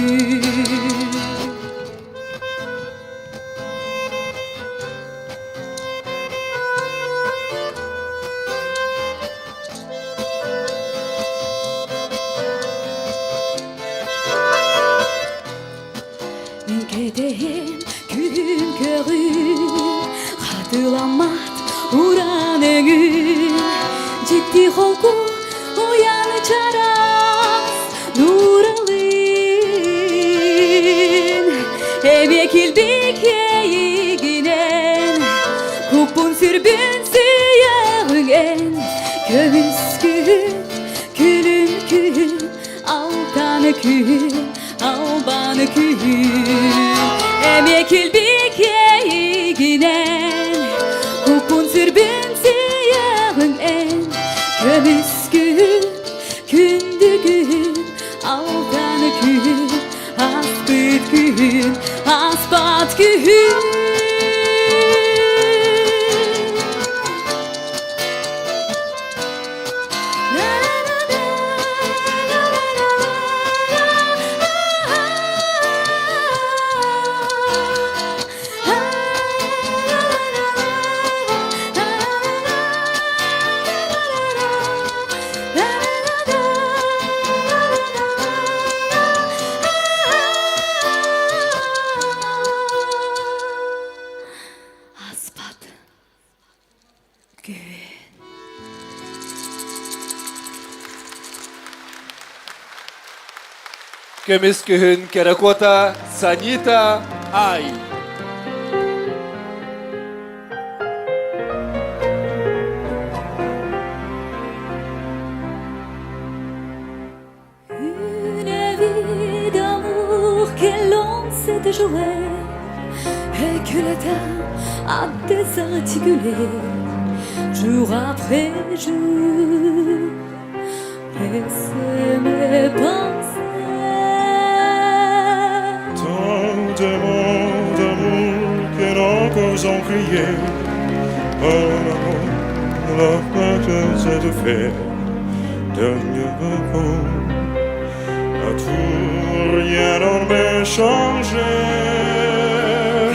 Мин кэтэһэн күн көҕүн хатыламмат уран өҥүн дьикти холку уйан чараас нууралын Эмиэ килбик эйигинэн куппун сүрбүн сүүйэҕиҥ көмүс күһүн күлүм күһүн алтан күһүн албан күһүн Эмиэ килбик эйигинэн куппун сүрбүн сүүйэҕиҥ көмүс күһүн күндү күһүн алтан күһүн Ааспыт күһүн, ааспат күһүн. Аспат күһүн. Көмүс күһүн кэрэ куота Санита Ай. Une vie d'amour que l'on s'est jouée et que le temps a désarticulé jour après jour. Laisse mes pensées. Tant de mots d'amour que nos cœurs ont crié. Oh non, la peur de faire dernier repos. À tout rien n'en m'est changé.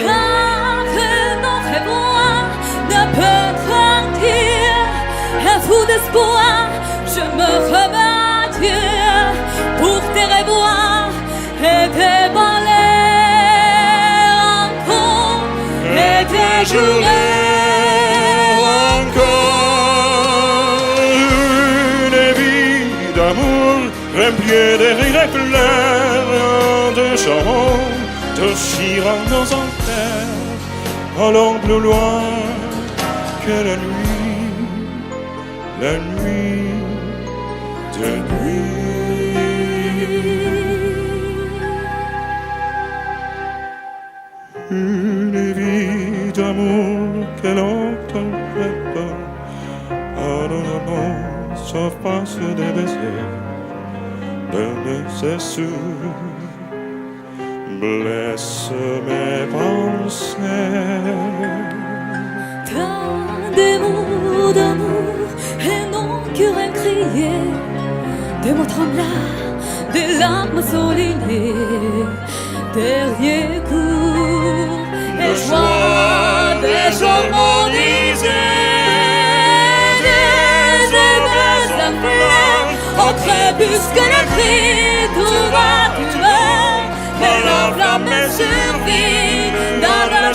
Car notre voix ne peut partir. Un fou d'espoir, je me remets à Dieu pour te revoir et te parler encore et te jurer Encore une vie d'amour remplie de rires et pleurs, de chants, de chirons nos enfers, allant plus loin que la nuit, la nuit de nuit. Une vie d'amour que l'on t'emporte, non, sauf passe des baisers, de ne cesse blesse mes pensées. Tant de mots d'amour et non qu'un crier, des mots tremblants, des larmes soulignées, dernier coup et joie des harmonisés, des ailes enflammées, au crépuscule le cri, tout va, tu meurs, mais la flamme survit.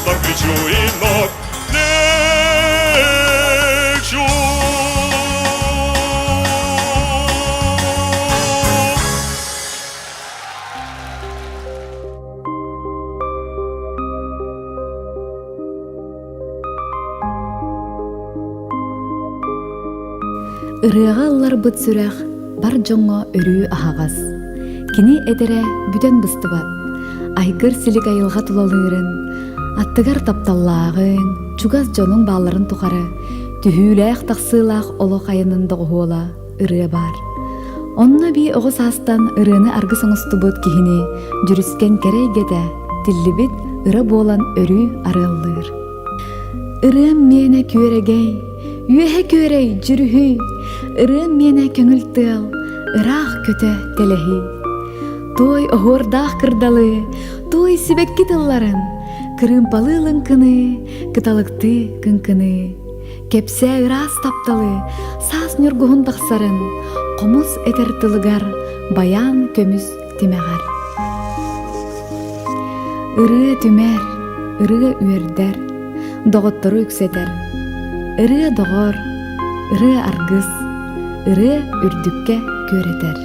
самолетом кричу и вновь лечу. Ырыаҕа ылларбыт сүрэх бар дьоҥҥо өрүү аһаҕас. Кини этэрэ бүтэн быстыбат. Айгыр силик айылҕа тулалыырын, аттыгар тапталлааҕыҥ, чугас дьонуҥ баалларын тухары түһүүлээх-тахсыылаах олох айанын доҕуһуола ырыа баар. Онно эбии оҕо саастан ырыаны аргыс оҥостубут киһини дьүрүскэн кэрэ эйгэтэ тиллибит ыра буолан өрүү арыаллыыр. Ырыам миэнэ күөрэгэй, үөһэ күөрэй дьүрүһүй, ырыам миэнэ көҥүл тыал, ыраах көтө тэлэһий. Туой оһуордаах кырдалы, туой сибэкки тылларын, кырыымпалыы лыҥкыныы, кыталыктыы кыҥкыныы. Кэпсээ ыраас тапталы, саас ньургуһун тахсарын, хомус этэр тылыгар байаан көмүс тимэҕэр. Ырыа түмэр, ырыа үөрдэр, доҕоттору үксэтэр. Ырыа доҕор, ырыа аргыс, ырыа үрдүккэ күөрэтэр.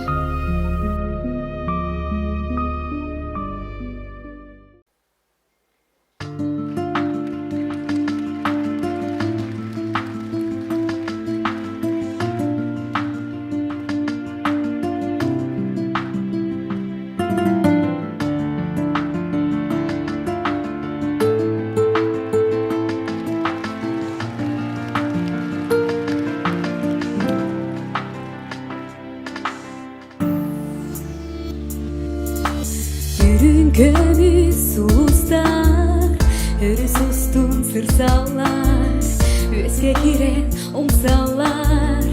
Үрүҥ көмүс сулустар өрүс устун сырсаллар, үөскэ киирэн умсаллар,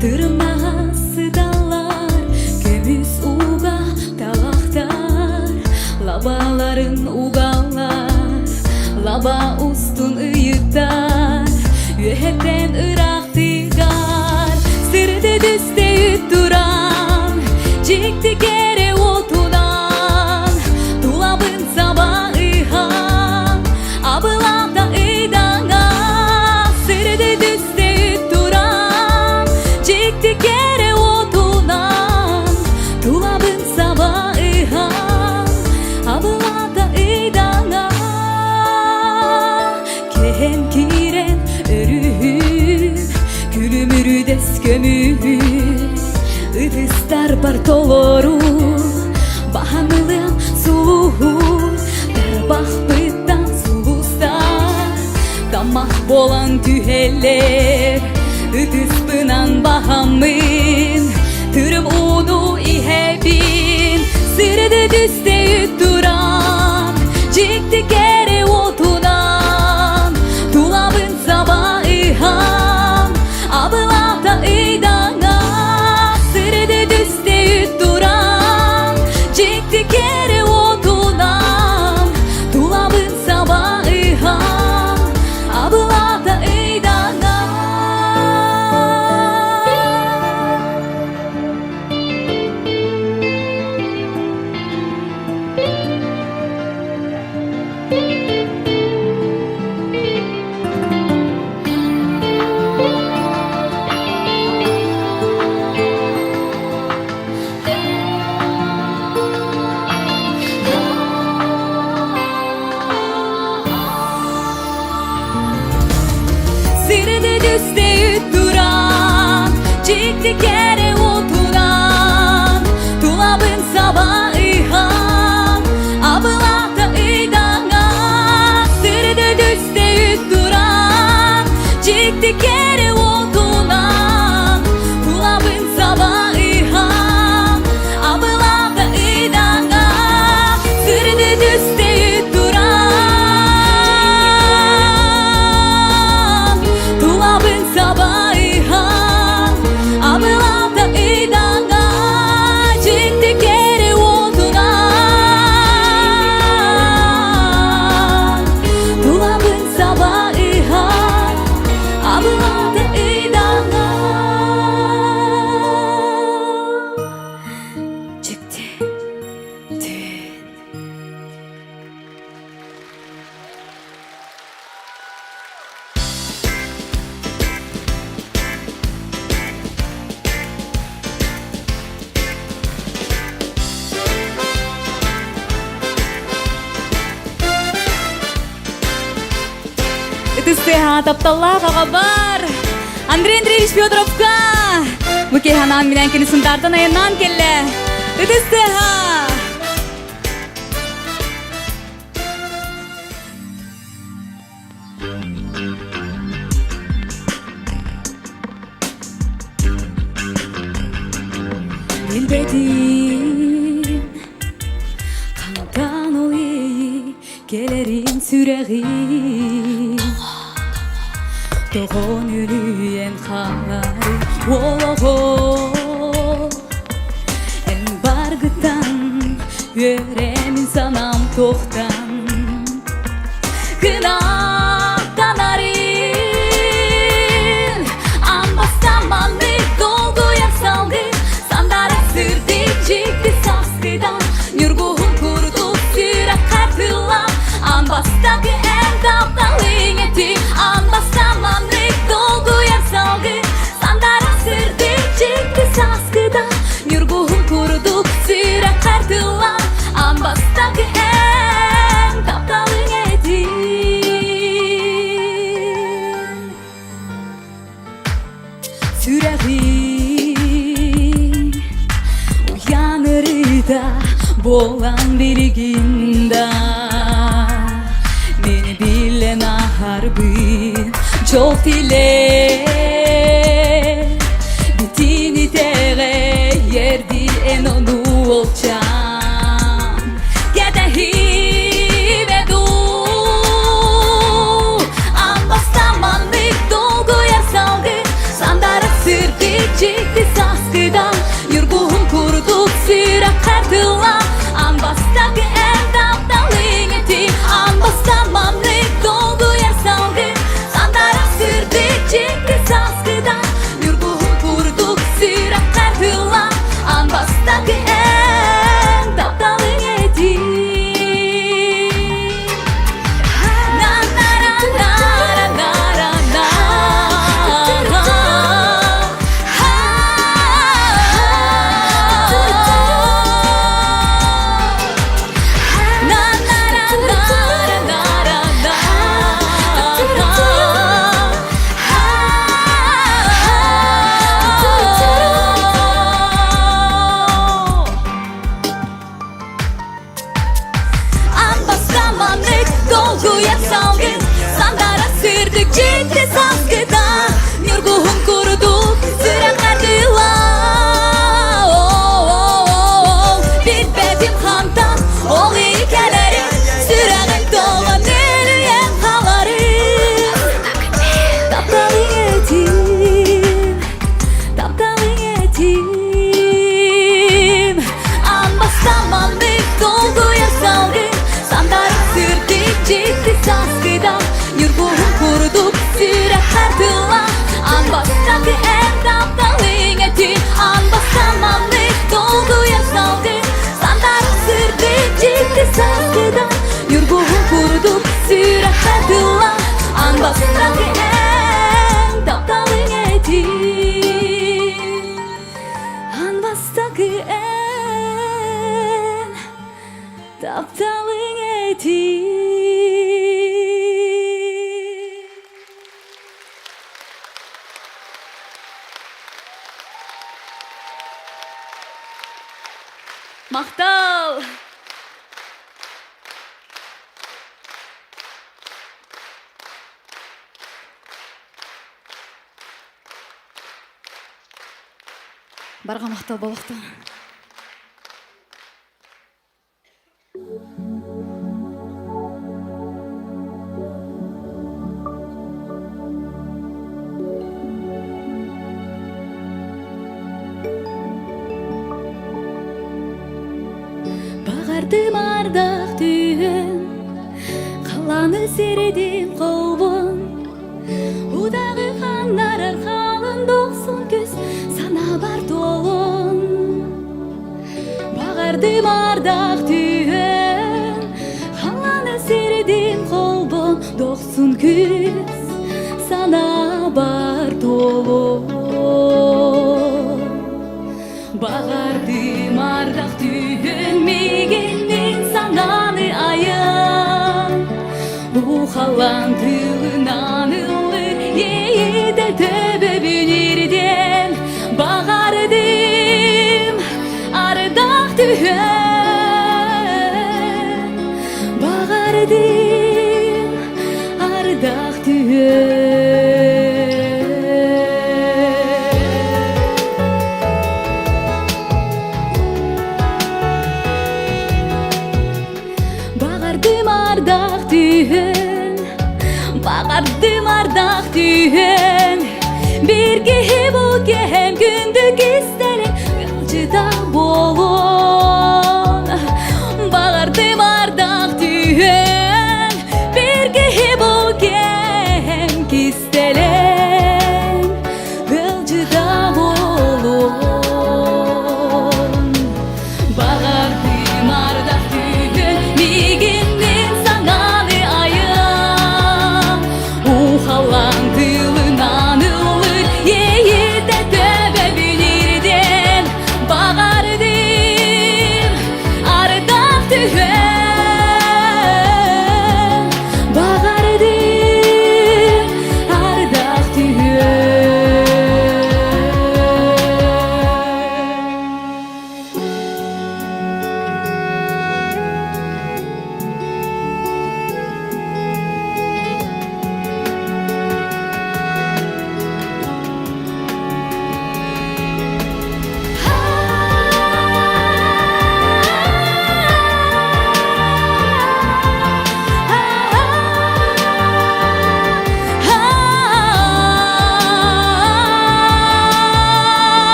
тырымнаҕа сыталлар, көмүс ууга талахтар, лабааларын угаллар, лаба устун ыйыттар, үөһэттэн ыраах тыгар, сырды түсте туран, дьикти кэрэ уотунан, тулабын саба ыһан, абылата ыйдаҥа, сырды түсте туран, дьикти кэрэ уотунан, тулабын саба ыһан, абылата ыйдаҥа. Кэһэн киирэн өрүһүм, күлүмүрүдэс көмүһүм, ытыстарбар толору баһан ылыам сулуһу, тарбахпыттан сулустар тамах буолан түһэллэр, ытыспынан баһаммын, тырым ууну иһэбин, сырды түсте туран, дьикти кэрэ уотунан, тулабын саба ыһан, абылата ыйдаҥа, сырды түсте туран, дьикти кэрэ уотунан, тулабын саба ыһан, абылата ыйдаҥа. Сирде түсте туран, дьикти кэрэ уотунан, тулабын саба ыһан, абылата ыйдаҥа. Сирде түсте туран, дьикти кэрэ уотунан, тулабын саба ыһан, абылата ыйдаҥа. Сирде түсте туран, тулабын саба ыһан, абылата. Ытыс тыаһа тапталлаах аҕабар Андрей Андреевич Федоровка! Бу киэһэ анаан минээн кини Сунтаартан айаннаан кэллэ. Ытыс тыаһа! Билбэтим хантан ол иэйии кэлэрин сүрэҕим Тоҕон үлүйэн хаалары олоҕо Эн баргыттан үөрэмин санаам тохтан Кынаттанарын Амбастаманнык долгуйар салгын Сандара сырдык дьикти саскыдан Ньургуһун курдук сүрэх хатыллан Аан бастакы эн тапталыҥ этиҥ Амбастаманнык долгуйар салгын Сандара сырдык дьикти саскыдан Ньургуһун курдук сүрэх хатыллан Аан бастакы эн тапталыҥ этиҥ Сүрэҕим уйан ырыта буолан билигин да Мин билэн аһарбын дьол тилэр Бүтүн итэҕэйэрдии эн ону олчаан Кэтэһиибэ дуу Амбастаманнык долгуйар салгын Сандара сырдык дьикти саскыдан Ньургуһун курдук сүрэх хартылан Аан бастакы эн тапталыҥ этиҥ Амбастаманнык долгуйар салгын Сандара сырдык дьикти саскыдан Ньургуһун курдук сүрэх хартылан Аан бастакы эн тапталыҥ этиҥ Амбастаманнык долгуйар салгын Сандара сырдык дьикти саскыта Ньургуһун курдук сүрэххэ тыла Билбэтим хантан ол кэлэрин Сүрэҕим толон нөрүйэн хааларын Тапталыҥ этим, тапталыҥ этим Амбастаманнык долгуйар салгын Сандарын сырдык дьикти саскыдан Ньургуһун курдук сүрэх хартыла Аан бастакы эн тапталыҥ этин Амбастаманнык долгуйар салгын Сандарын сырдык дьикти саскыдан Ньургуһун курдук сүрэх хартыла Аан бастакы эн тапталыҥ этин Аан бастакы эн тапталыҥ этин Махтал! Барҕа махтал буолуохтун. Баҕардым ардах түһэн, халлааны сирдин холбон, Удаҕы ханнарар халын дохсун күс санаабар туолун. Баҕардым ардах түһэн, халлааны сирдин холбон, дохсун күс санаабар туолун. Баҕардым ардах түһэн миигиннин санааны айан Бу халлаан тыынынан. түһэн, баҕардым ардах түһэн. Баҕардым ардах түһэн, баҕардым ардах түһэн, Биир киһи бу кэм күндү кистэлэҥ ыалдьыта буолуон. Баҕардым ардах түһэн, биир киһи бу кэм кистэлэҥ ыалдьыта буолуон. Баҕардым ардах түүн миигиннин саҥаны айан Ухалаан тылынан ыллыр иэйитэ төбөбүн ирдэн Баҕардым ардах түһэн Баҕардым ардах түһэн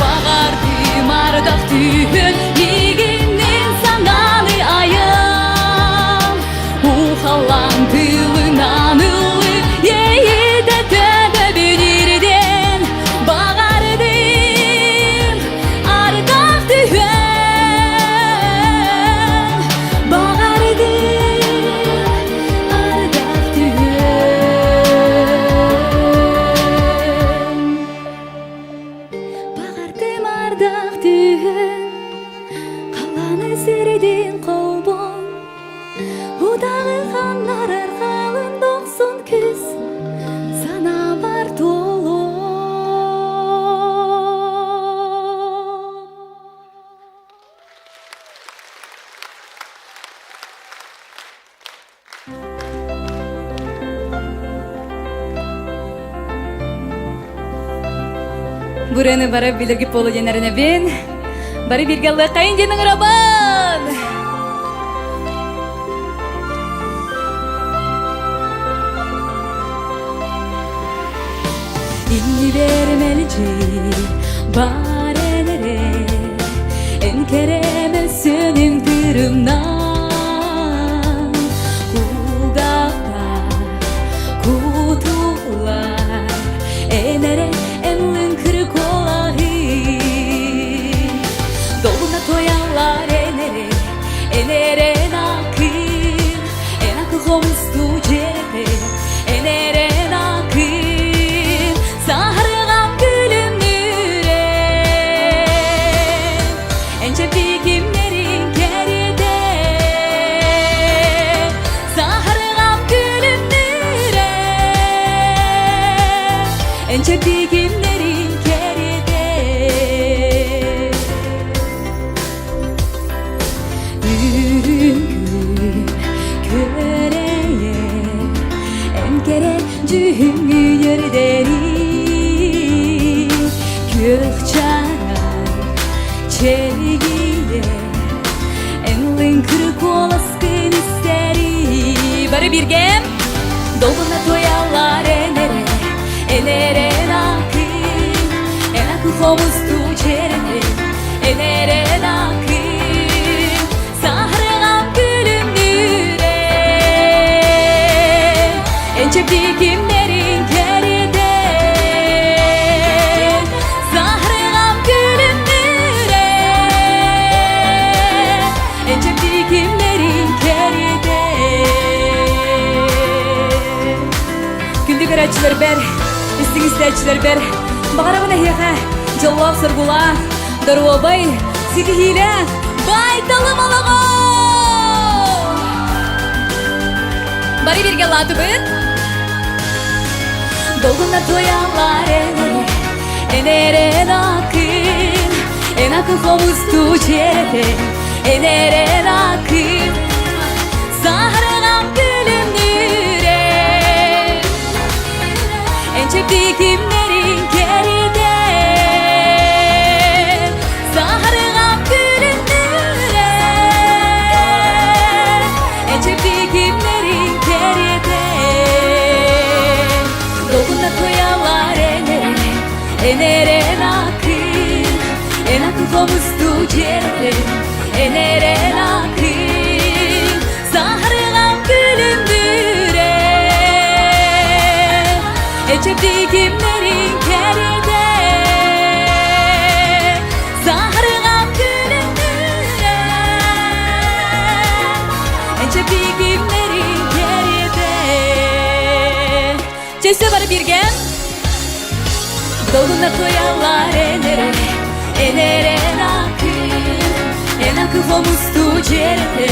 Баҕардым ардах түүн миигиннин санааны айан Ухалаан тылынан ыллы иэйитэ төбөбүн ирдэн Баҕардым ардах түһэн Баҕардым ардах түһэн Баҕардым ардах түһэн, халлааны сирдин холбон, Удаҕы ханнарар халын дохсун күс, санаабар туолуон. Бураны бары билерги полу диэн Бары бирге аллыаккайын диэн ыҥырабын! Иннибэр мэлдьи бар энере Эн кэрэмэ сөнүҥ тырымнан Кулгахтар кутуллар Энере эн лыҥкыр куолаһы Долгуна туойаллар энере Энере накын Эн акы хомустуу дьиэтэ Энерен акын саһарҕам күлүмнүүрэ Энчэпи кимнэрин кэриэтэ Саһарҕам күлүмнүүрэ Энчэпи кимнэрин кэриэтэ Үрүҥ күн күөрэйэр, эн кэрэ дьүһүҥҥүн үөрдэри. Күөх чараҥ чэлгийэр, эн лыҥкыр куоласкын истэри. Бары бииргэм долгуна туойаллар эн эрэ, эн эрэ акын, эн акы хомустуу чэрэтин, эн эрэ акын, саһарҕам күлүмнүүрэ. Эн чэбдик кимнэрин кэриэтэ, саһарҕам күлүмнүүрэ. Эн чэбдик кимнэрин кэриэтэ. Күндү көрөөччүлэрбэр, истиҥ истээччилэрбэр, баҕарабын эһиэхэ дьоллоох-соргулаах, доруобай, ситиһиилээх, баай-талым олоҕу! Бары бииргэ лаатыбыт. Долгуна туойаллар энере, энерен акын, эн акы. Энакы хомусту жерете Энерен акын Саһарыгам күлүмнүүрэ Энчепти кимнерин керите Саһарыгам күлүмнүүрэ Энчепти кимнерин керите Долгунна туялар энере Энерен акын Энакы хомусту жерде Энерен акын Саһарыгам күлүмдүрэ Эчепти кимнерин керде Саһарыгам күлүмдүрэ Эчепти кимнерин керде Чөсө бары бирге Долгуна туялар энере, энерен акын, Энакы хомусту жерде,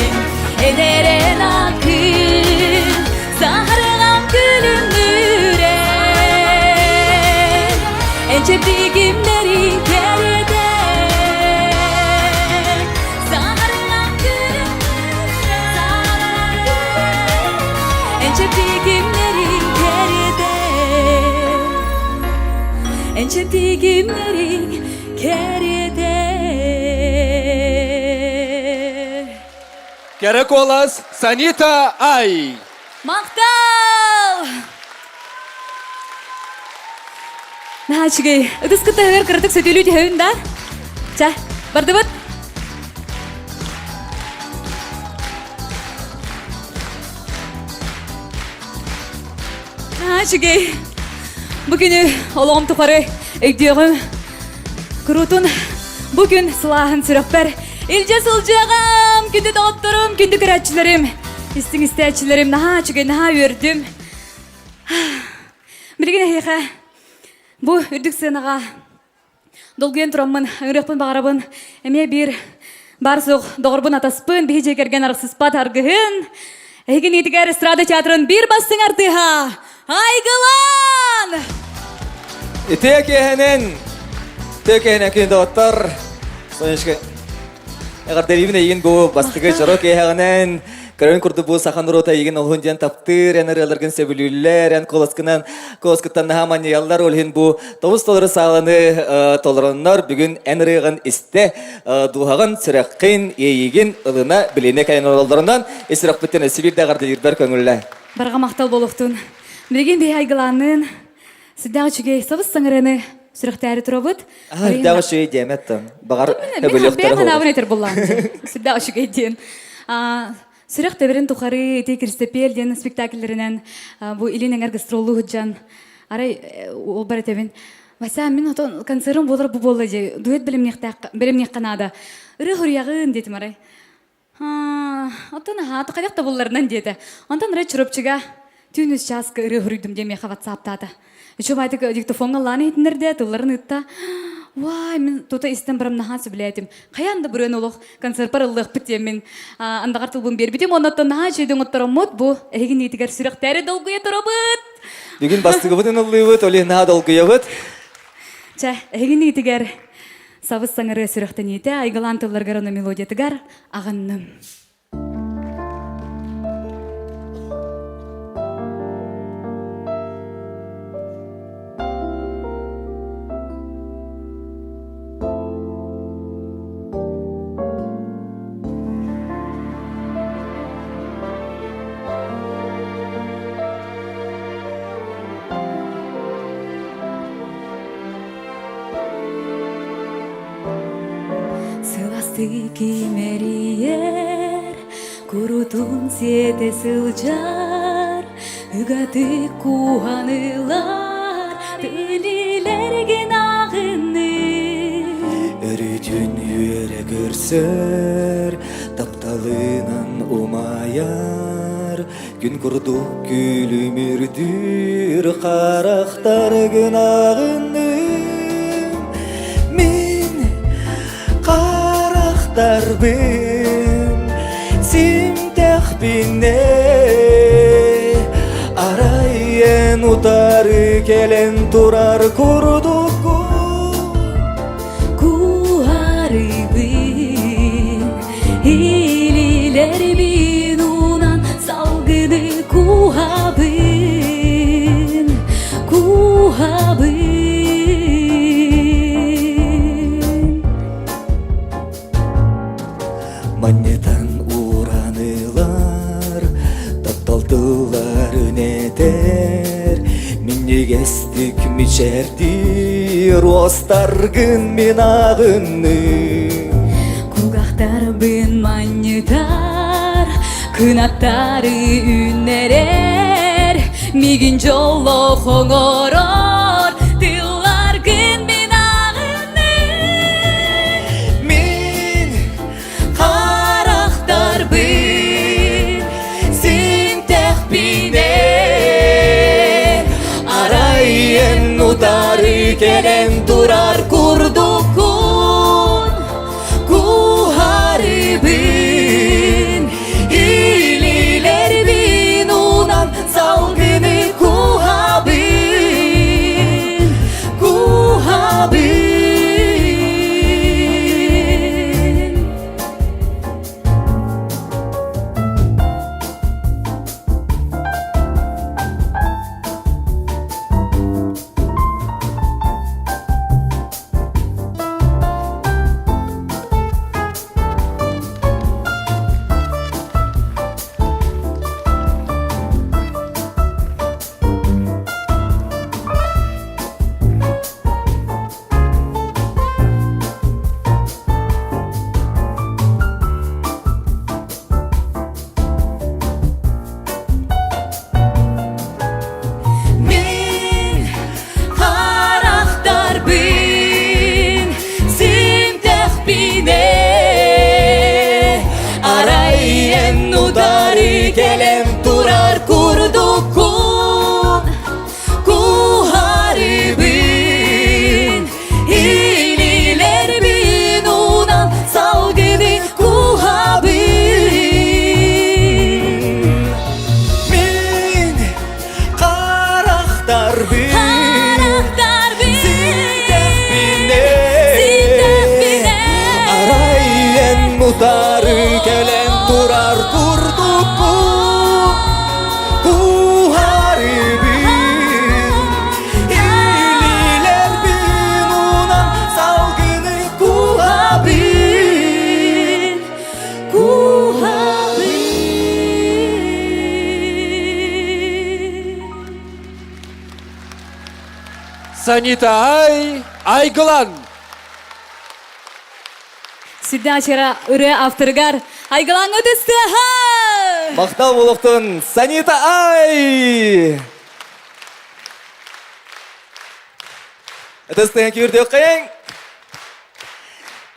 энерен акын, Сахарыгам күлүмдүрэ, Энчепти кимнерин керде, Сахарыгам күлүмдүрэ, Энчепти кимнерин керде, Энчепти кимнерин керде. Кэрэ куолас Санита Ай! Махтал! Наһаа үчүгэй. Ытыс кытта өһөр кыратык сөтүөлүү түһэбин да? Ча, бардыбыт? Наһаа үчүгэй. Бу күнү олоҕум тухары өйдүөҕүм. Куруутун бу күн сылааһын сүрэхпэр илдьэ сылдьыаҕым. Күндү доҕотторум, күндү көрөөччүлэрим, истиҥ истээччилэрим наһаа үчүгэй, наһаа үөрдүм. Билигин эһиэхэ бу үрдүк сыанаҕа долгуйан тураммын, ыҥырыахпын баҕарабын. Эмиэ биир баар-суох доҕорбун атаспын, биһи дьиэ кэргэн арахсыспат аргыһын, эһиги ниитигэр эстрада театрын биир бастыҥ артыыһа Айгылан! Үтүө киэһэнэн, үтүө киэһэнэн күн доҕоттор, Сонечка, Эҕэрдэлиибин эйигин бу бастакы дьоро киэһэҕинэн көрөн курдук бу саха норуота эйигин олуһун диэн таптыыр, эн ырыаларгын сөбүлүүллэр, эн куоласкынан куоласкыттан наһаа манньыйаллар, ол иһин бу тобус толору сааланы толороннор бүгүн эн ырыаҕын истэ, дууһаҕын, сүрэххин, иэйиигин ылына билинэ кэлэн олороллорунан ис сүрэхпиттэн өссө биирдэ эҕэрдэлиирбэр көҥүллэ. Барҕа махтал буолуохтун. Билигин биһи айгылаанныын Сүрдээх үчүгэй сабыс саҥарыны сүрэхтээри турабыт. Сүрдээх үчүгэй диэмэт да. Баҕар өбөлүөхтэрэ санаабын этэр буллаам. Сүрдээх үчүгэй диэн. Сүрэх тэбэрин тухары ити Кристопел диэн спектакльлэринэн бу илин эҥэр гастроллуу сылдьан арай ол бар этэбин. Вася, мин отон концерым буолар бу буолла дии. Дуэт бэлэмниэххэ наада. Ырыа хоруйаҕын диэтим арай. Оттон аһаата хайдах да булларынан диэтэ. Онтон ырай Чурапчыга түүн үс чааска ырыа суруйдум диэн миэхэ ватсаптаата. Үчүгэй диктофоҥҥа ыллаан иһитиннэрдэ, тылларын ыытта. Уай, мин тута истэн барам наһаа сөбүлээтим. Хайаан да бырыан олох концертпар ыллыахпыт диэн мин андаҕар тылбын биэрбитим. Оннуттан наһаа үчүгэй оҥоттороммут бу эһиги ниитигэр сүрэхтээри долгуйа турабыт. Бүгүн бастыгыбытын ыллыыбыт, ол иһин наһаа долгуйабыт. Чэ, эһиги ниитигэр Сабыс саҥарыа сүрэхтэниитэ айгылаан тылларгар уонна мелодиятыгар аҕынным. Сыластыы кимэрийэр, курутун сиэтэ сылдьар, ыгатык кууһан ылар, тылилэргин аҕынныы. Өрүүтүн үөрэ көрсөр, тапталынан умайар, Күн курдук күлүмүрдүүр харахтаргын аҕынным Мин харахтарбын симтэхпинэ Арай эн утары кэлэн турар курдуккун Куһарыйан. Симиир уостаргын мин аҕынным. Кугахтарбын манньытар, кынаттары үүннэрэр, мигин дьоллоох оҥорор, тылларгын мин аҕынным. Мин Харахтарбын синтэхпинэ Арай эн утары кэлэн турар курдуккун куһарыбын илиилэрбин унан салгыны куһабын куһабын. Мин харахтарбын симтэхпинэ Арай эн утары кэлэн турар курдуккун Куһарыбын илиилэрбин унан салгыны куһабын. Мин харахтарбын Харахтарбын синтэхпинэ синтэхпинэ Арай эн утары кэлэн турар курдуккун Куһарыбын илиилэрбин унан салгыны куһабын Куһабын. Санита Ай Айгылан. Сүрдээх ачара ырыа авторыгар Айгылаҥҥа тыстыаха! Махтал буолуохтун Санита Ай! Ытыстыһан күүрдүөххэйиҥ!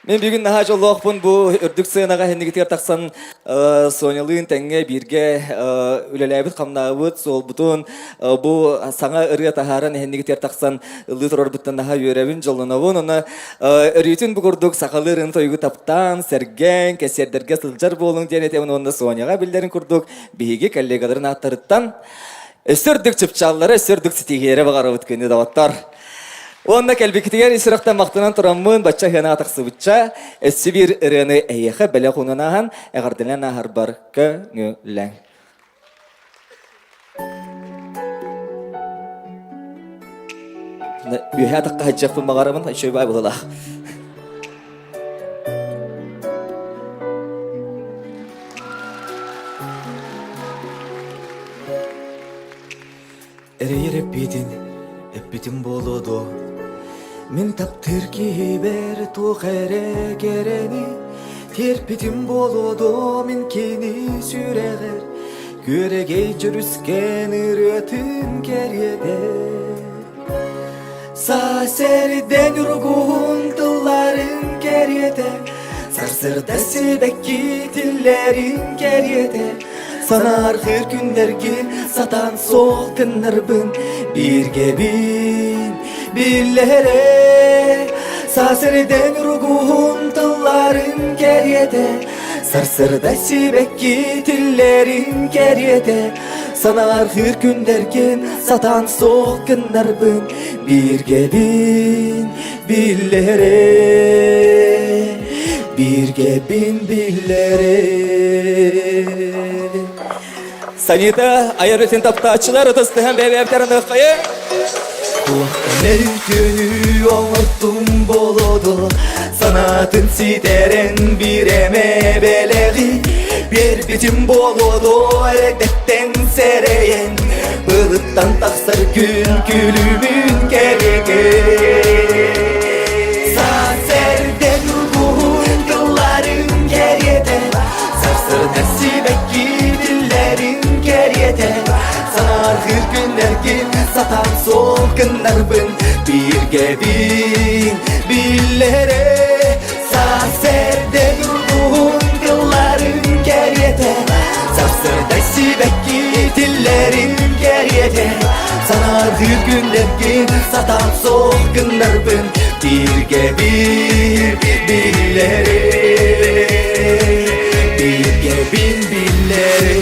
Мин бүгүн наһаа дьоллоохпун бу үрдүк сыанаҕа иннигитигэр тахсан Сонялыын тэҥҥэ бииргэ үлэлээбит хамнаабыт суолбутун бу саҥа ырыа таһааран эһиннигитигэр тахсан ыллыы турарбыттан наһаа үөрэбин, дьоллонобун. Онно өрүүтүн бу курдук сахалыы ырыаны тойугу таптаан, сэргээн, кэсиэрдэргэ сылдьар буолуҥ диэн этэбин уонна Соняҕа биллэрин курдук биһиги коллегаларын ааттарыттан өссө үрдүк чыпчааллары, өссө үрдүк ситиһиилэри баҕарабыт күндү доҕоттор. Уонна кэлбиккитигэр ис сүрэхтэн махтанан тураммын, бачча ыһыанаҕа тахсыбычча, өссө биир ырыаны эйиэхэ бэлэх уунан ааһан, эҕэрдэлээн ааһарбар көҥүллэҥ. Үөһээ атахха сылдьыахпын баҕарабын, үчүгэй баай быһыылаах. Эрэйэр эппитин, эппитим буолуо дуо? Мин таптыыр киһибэр туох эрэ кэрэни Тиэрпитим буолуо дуо мин кини сүрэҕэр Күөрэгэй дьүрүскэн ырыатын кэриэтэ Саас эрдэн уругуһун тылларын кэриэтэ Сарсыарда сибэкки тиллэрин кэриэтэ Санаарҕыыр күннэргин сатаан суох гыннарбын Бииргэбин биллэрэ Саас эрдэн уругуһун тылларын кэриэтэ Сарсыарда сибэкки тиллэрин кэриэтэ Санаарҕыыр күннэргин сатаан суох гыннарбын Бииргэбин биллэрэ Бииргэбин биллэрэ Санита айар өтүн таптааччылар ытыстыһан бэйэ-бэйэбитэрин ыаххайы. Үтүөнү оҥортум болоду санаатын ситэрэн биирэме бэлэҕи биэрбитим болоду эрэдэттэн сэрэйэн былыттан тахсар күн күлүмүн кэриэтэ. Бииргэбин биллэрэ Саас эрдэ ньургуһун тылларын кэриэтэ Сарсыарда сибэкки тиллэрин кэриэтэ Санааргыыр күннэргин сатаан суох гыннарбын Бииргэбин биллэрэ Бииргэбин биллэрэ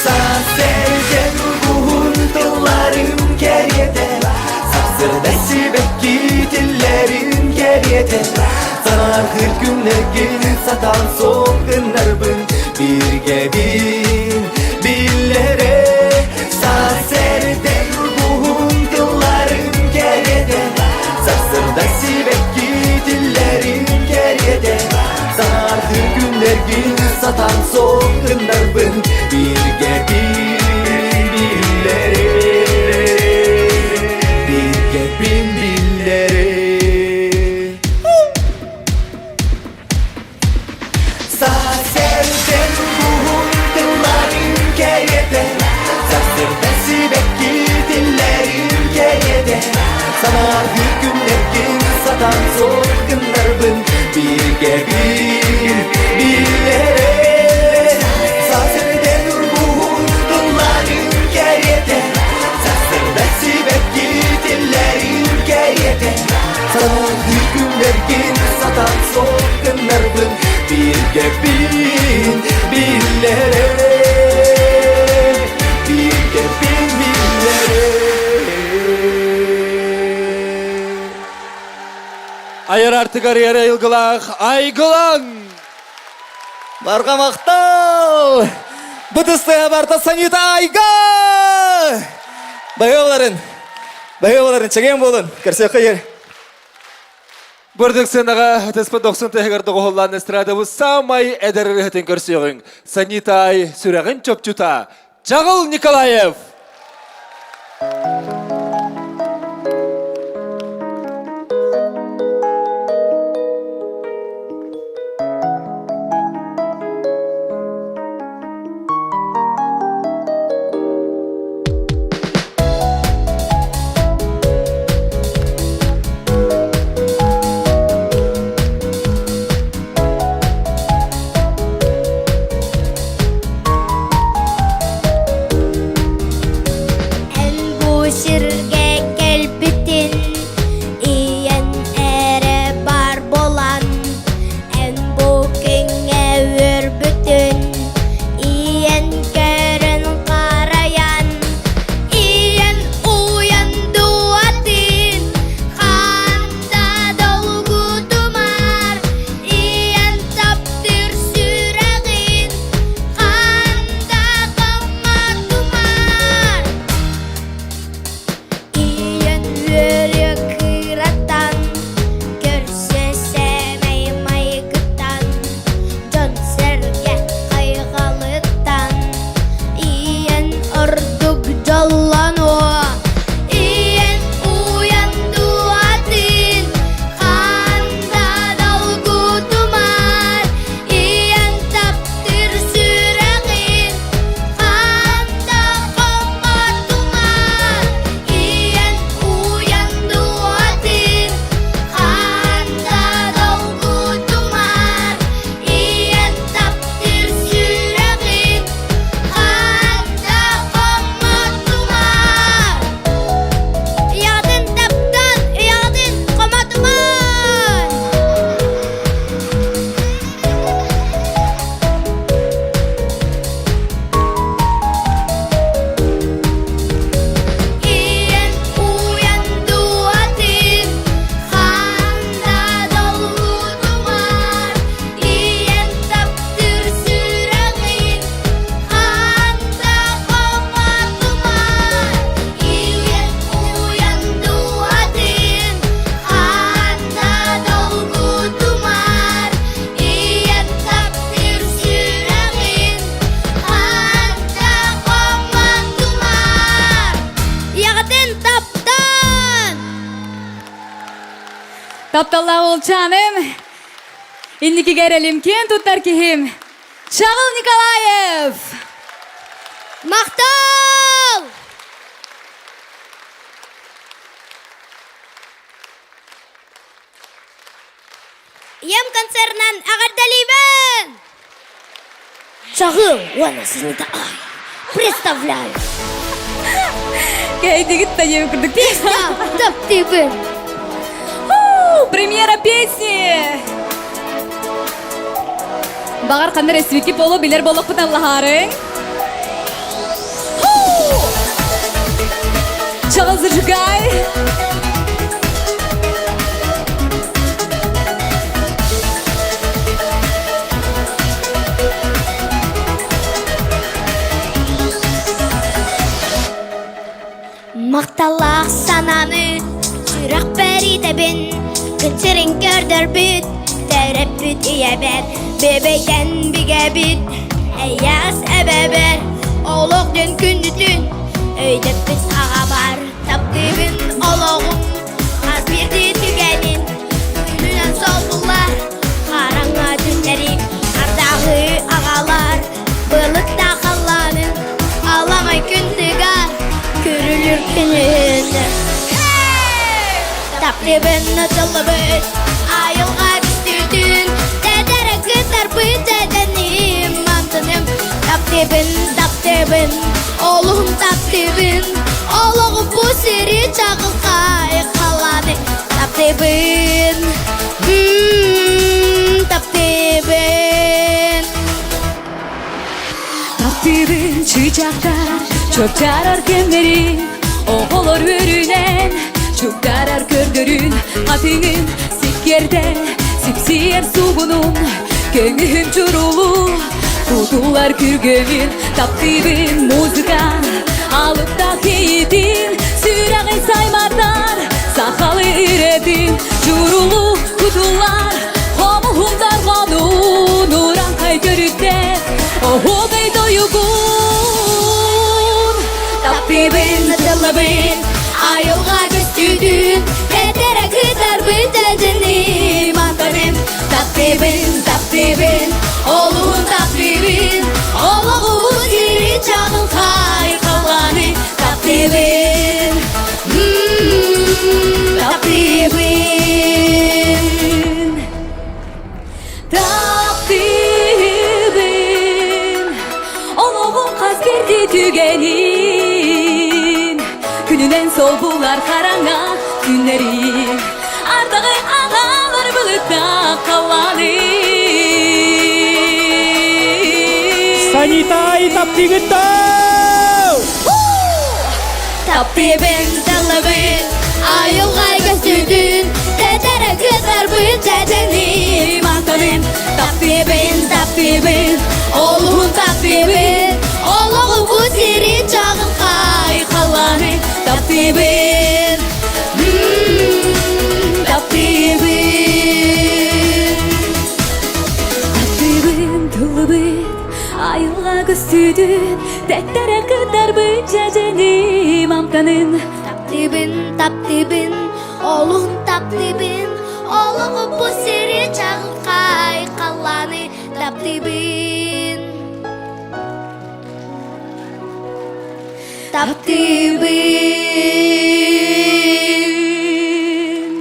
Сарсыарда уһун тылларым кэриэтэ Сарсыарда сибэкки тиллэрин кэриэтэ Санааргыыр күннэргин сатаан суох гыннарбын Бииргэбин биллэрэ Сарсыарда уһун тылларым кэриэтэ Сарсыарда сибэкки тиллэрин кэриэтэ Санааргыыр күннэргин сатаан суох гыннарбын Бииргэбин биллэрэ Бииргэбин биллэрэ Сарсыардан уһун тылларын кэриэтэ Сарсыарда сибэкки тиллэрин кэриэтэ Санааргыыр күннэргин сатаан суох гыннарбын Бииргэбин биллэрэ Сарсыардан уһун тылларын кэриэтэ Сарсыарда сибэкки тиллэрин кэриэтэ Санаатыы күннэргин сатаан суох гыннарбын Бииргэбин биллэрэ Бииргэбин биллэрэ Айар артыгар эрэ айылгылаах Айгылан! Барҕа махтал! Бытыстыга барта Санита Айга! Баһыаларын, баһыаларын чэгиэн буолун, көрсүөххэ диэри. Бырдык сыанаҕа ытыспыт дохсун тыһыгар доҕуһуллаан эстрадабыт саамай эдэр ырыаһытын көрсүөҕүҥ. Санита Ай сүрэҕин чопчута Чаҕыл Николаев! Тапталлаах уолчааным, инникигэ эрэлим киэн туттар киһим Чаҕыл Николаев! Махтал! Ийэм концерынан эҕэрдэлиибин! Чаҕыл уонна Санита Ай. Представляю. Кэйдигит да диэбит курдук. Песня «Таптыыбын». Премьера песни! Баҕар ханна республики полу билэр боллохпут аллаһаарыҥ. Чаҕыл зажигай! Махталлаах санааны сүрэхпэр итэбин, күн сирин көрдөрбүт, төрөппүт ийэбэр, бэбэйтэн бигэбит, эйэҕэс эбэбэр, олох дьон күндүтүн өйдөппүт аҕабар, таптыыбын олоҕум хас биирдии түгэнин, күнүнэн солбуллар, хараҥа түннэри ардааҕы аҕалар, Былыттаах халлаанын аламай күн тыгар, күрүлүр күнүн. Таптыыбын ытыллыбыт айылҕа көстүүтүн, тэтэрэ кытарбыт дьэдьэним мантыным. Таптыыбын, таптыыбын, олуһум таптыыбын, олоҕум бу сири чаҕылхай халлааны. Таптыыбын, таптыыбын. Таптыырын чыычаахтар чуопчаарар кэмнэрин, оҕолор үөрүүнэн чугдарар көрдөрүн, хатыҥын сиккиэрдэн сипсийэр суугунун, көҥүһүн чурулуу кутулар күргөмүн, таптыыбын музыкан, алыптаах иитин, сүрэҕин саймардар, сахалы ирэтин, чурулуу кутулар, Хомуһун дарҕанын урааҥхай төрүттэр оһуобай тойугун Таптыыбын, тыллабын, айылҕа көстүүтүн Этэрэ кытарбыт эдьиним антанын Таптыыбын, таптыыбын, олуһун таптыыбын Олоҕубут сири чаҕылхай халлааны Таптыыбын, Таптыыбын Таптыыбын Олоҕум хас биирдии түгэнин Күнүнэн солбулар хараҥа күннэри Ардаҕы аҕалар былыттаах халлааны Санитай таптыыбын доо! Таптыыбын, талабын, айылҕа көстүүтүн, тэтэрэ кытарбыт дьэдьэним антанын. Таптыыбын, таптыыбын, олуһун таптыыбын, олоҕу бу сири чаҕылхай халлааны. Таптыыбын, таптыыбын. Таптыыбын, тыллыбыт, айылҕа көстүүтүн, Тэттэрэ кытарбыт дьэдьэним амтанын Таптыыбын, таптыыбын, олуһун таптыыбын, олоҕу бу сири чаҕылхай халлааны таптыыбын. Таптыыбын.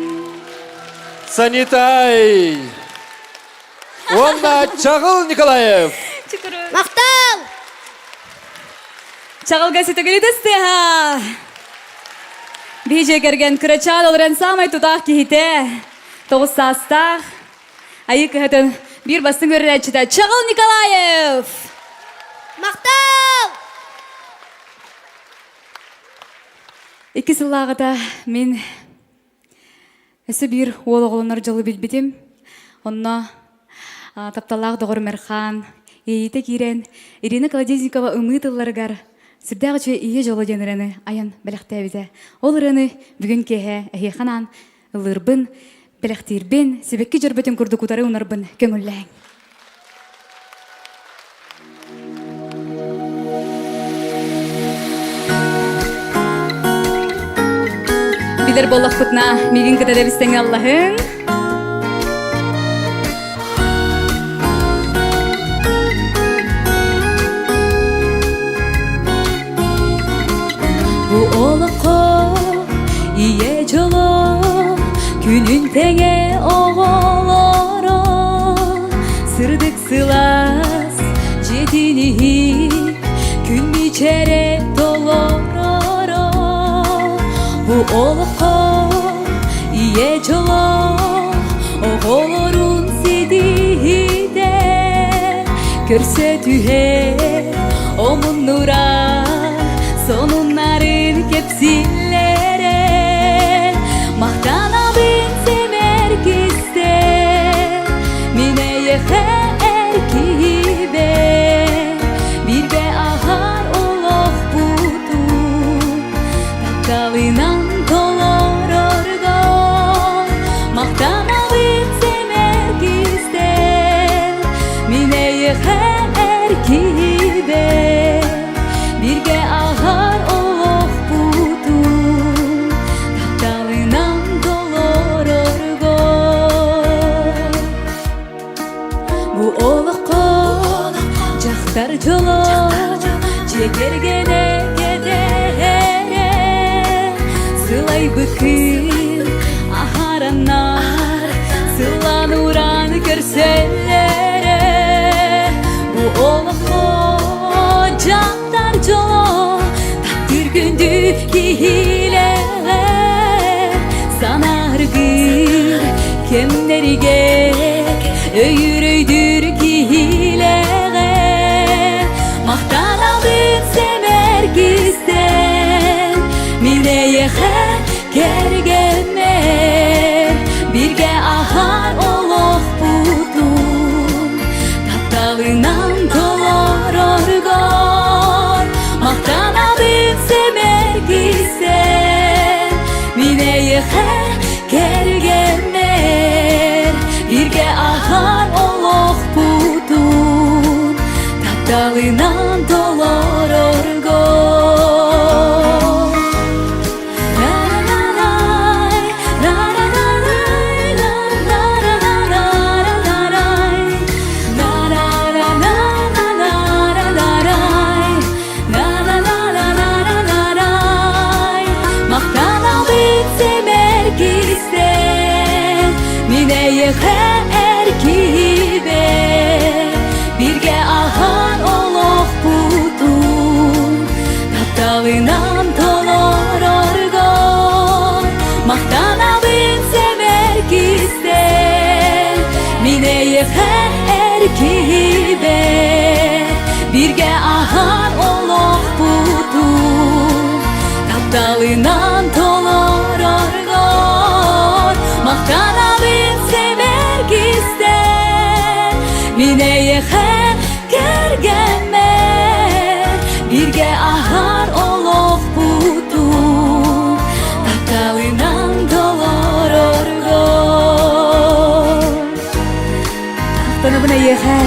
Санитай! Уонна Чаҕыл Николаев! Махтал! Чаҕылга ситигилитэ сыһа! Биһи кэргэн кырачаан олорон саамай тутаах киһитэ, тоҕус саастаах, айыы кыһатын биир бастыҥ үөрэнээччитэ Чаҕыл Николаев! Махтал! Икки сыллааҕыта мин Өссө биир уол оҕолонор дьолу билбитим. Онно тапталлаах доҕорум Эрхаан иэйиитэ киирэн Ирина Колодезникова ымыы тылларыгар сүрдээх үчүгэй ийэ дьоло диэн ырыаны айан бэлэхтээбитэ. Ол ырыаны бүгүн киэһэ эһиэхэ анаан ыллыырбын, бэлэхтиирбин, сибэкки дьөрбөтүн курдук утары унарбын көҥүллээҥ. Билэр буоллахпытына, миигин кытары эбистэҥ аллаһыҥ. олоххо ийэ дьоло оҕолорун ситиһиитэ көрсө түһэр омуннура сонуннарын кэпсииллэрэ махтанабын сэмэр кистэл мин эйиэхэ эр киһибэр бииргэ аһар олохпутун тапталынан толорорго махтанабын сэмэр кистэл мин эйиэхэ эр киһибэр бииргэ аһар олохпутун тапталынан толорорго Бу олоххо дьахтар дьоло дьиэ кэргэнэ кэтэһэрэ сылайбыккын аһараннар сыллаан ураан көрсөллөрө бу олоххо дьахтар дьоло таптыыр күндү киһилэҕэ санааргыыр кэмнэригэр өйүүр өйдүүр киһилэҕэ махтанабын сэмэр кистэл мин эйиэхэ кэргэммэр бииргэ аһар олохпутун тапталынан толороргор махтанабын сэмэр кистэл мин эйиэхэ кэргэммэр бииргэ аһар олохпутун тапталынан толорорго Махтанабын сэмэр кистэл Мин эйиэхэ эр киһибэр Бииргэ аһар олохпутун Тапталынан толорорго Махтанабын сэмэр кистэл Мин эйиэхэ эр киһибэр Бииргэ аһар олохпутун Тапталынан толороргор Махтанабын сэмэр кистэл Мин эйиэхэ кэргэммэр Бииргэ аһар олохпутун Тапталынан толороргор Махтанабын эйиэхэ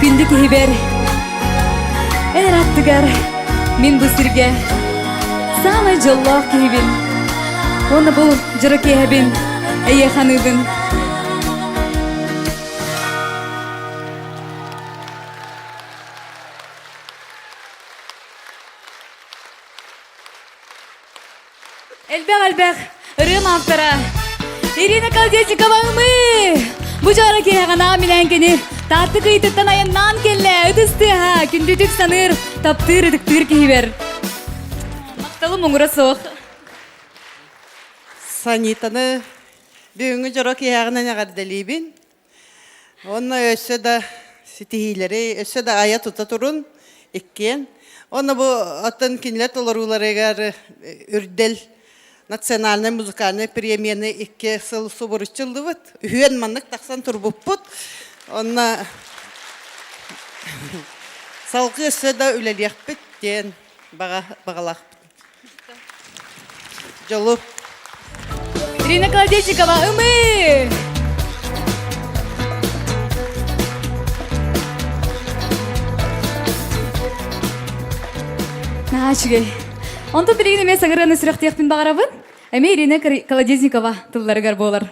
Күндү киһибэр эн аттыгар мин бу сиргэ саамай дьоллоох киһибин. Уонна бу дьоро киэһэбин эйиэхэ аныыбын. Элбэх-элбэх ырыам автора Ирина Колдесикова ымыы! Бу дьоро киэһэҕэ наам кини Таатты кыйтыттан айаннаан кэллэ ытыс тыаһа күндүтүк саныыр, таптыыр, ытыктыыр киһибэр. Махталым муҥура суох. Санитаны бүгүҥҥү дьоро киэһэҕинэн эҕэрдэлиибин. Онно өссө да ситиһиилэри, өссө да айа-тута турун иккиэн. Онно бу оттон кинилэр толорууларыгар үрдэл национальнай музыкальнай премияны икки сыл субуруччу ыллыбыт. Үһүөн маннык тахсан турбуппут. Онно салгыы өссө да үлэлиэхпит диэн баҕа баҕалаахпыт. Дьолу. Ирина Колодезникова, ымыы! Наһаа үчүгэй. Онтон билигин эмиэ саҥарыаны сүрэхтиэхпин баҕарабын. Эмиэ Ирина Колодезникова тылларыгар буолар.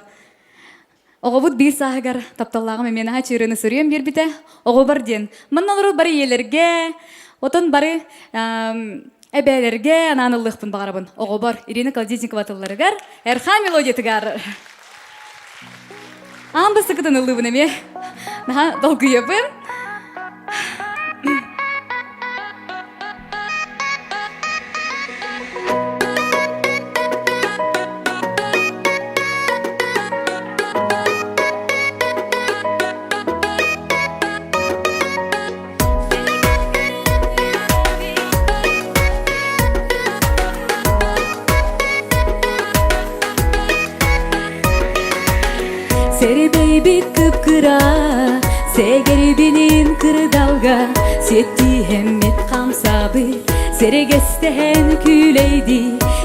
Оҕобут биир сааһыгар тапталлааҕым эмиэ наһаа чыырыны суруйан биэрбитэ. Оҕобор диэн. Манна олорор бары ийэлэргэ, отон бары эбээлэргэ анаан ыллыахпын баҕарабын. Оҕобор Ирина Колодезникова тылларыгар, Эрхан мелодиятыгар. Аан бастакытын ыллыыбын эмиэ. Наһаа долгуйабын. Сэрбэйбит кып-кыра, сэгэрбинин кырдалга, сиэттиһэммит хамсаабыт, сэрэгэстэһэн күүлэйди,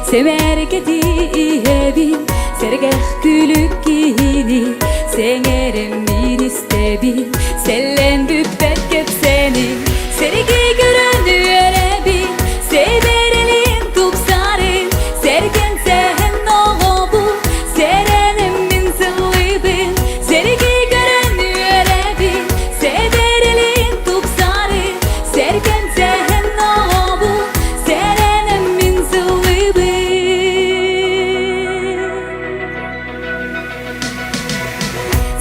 сэмээркэти иһэбин, сэргэх күлүк киһини, сэҥээрэммин истэбин, сэллэн бүппэт кэпсээни, сэргии көрөн үөрэбин, сэбэрэлин тупсарын, сэргэн сэһэн оҕобун, Сэрэним мин сыллыыбын, сэргии көрөн үөрэбин, сэбэрэлин тупсары, сэргэн сэһэн оҕобун, сэрэним мин сыллыыбын.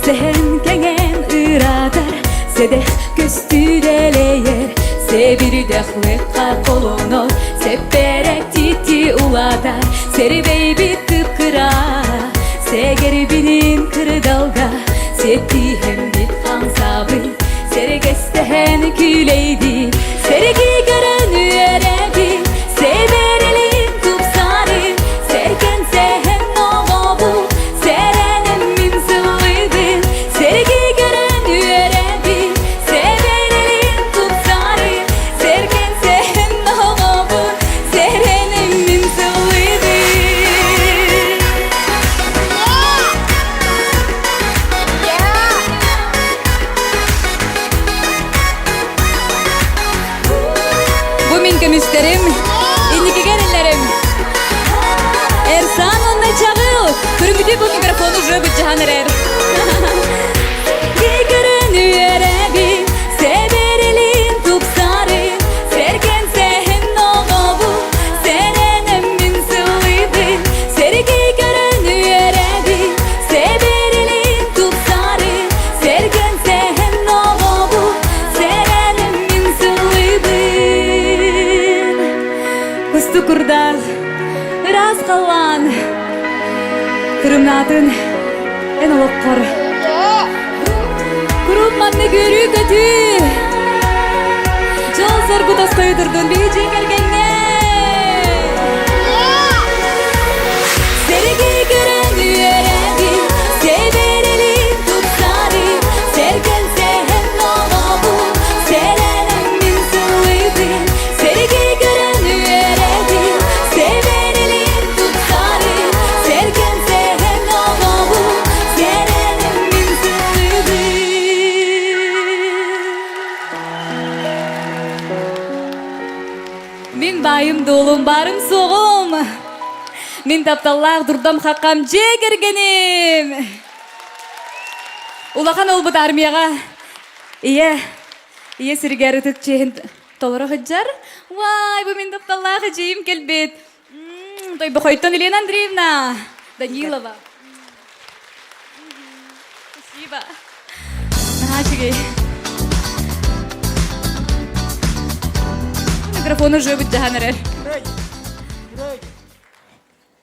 Сэһэн кэҥэн ыраатар, сэдэх көстүүлэлэйэр, сэбирдэх лыхха холонор, сэппэрэ тити улаатар, Сэрбэйбит кып-кыра, сэгэрбинин кырдалга, сиэттиһэммит хамсаабыт, сэргэстэһэн күүлэйди, сэргии көрөн үөрэбит, сэбэрэлин тупсары, сэргэн сэһэн оҕобут, сэрэнэммин сыллыыбын, сэргии көрөн үөрэбит, сэбэрэлин тупсары, сэргэн сэһэн оҕобут, Сэрэнэммин сыллыыбын. Бу мин көмүстэрим, инникигэ эрэллэрим. Эрсан уонна Чаҕыл, көрүҥүтү бу микрофон уже быдьаһан эрэр. Көрөн үөрэбин, Сэбэрэлин тупсары, сэргэн сэһэн оҕобу, сэрэнэммин сыллыыбын, сэргий көрөн үөрэбин, сэбэрэлин тупсары, сэргэн сэһэн оҕобу, сэрэнэммин сыллыыбын. Кустук курдаах, ыраас халлаан, тырымнаатын эн олоххор Куруук маннык үөрүү-көтүү! Дьол-соргу тосхойу турдун биһи дьиэ кэргэҥҥэ! Сэргий көрөн үөрэбин, сэбэрэлин тупсары, сэргэн сэһэн оҕобун, сэрэнэммин сыллыыбын, сэргий көрөн үөрэбин, сэбэрэлин тупсары, сэргэн сэһэн оҕобун, сэрэнэммин сыллыыбын. Мин баайым дуолум баарым суоҕум. Мин тапталлаах дурдам хаххам дьиэ кэргэним. Улахан уолбут армияҕа ийэ ийэ сиригэр ытык чиэһин толоро сылдьар. Вай, бу мин тапталлаах эдьиийим кэлбит. Тойбохойтон Елена Андреевна Данилова. Спасибо. Наһаа үчүгэй. Микрофон уже быдьаһан эрэр.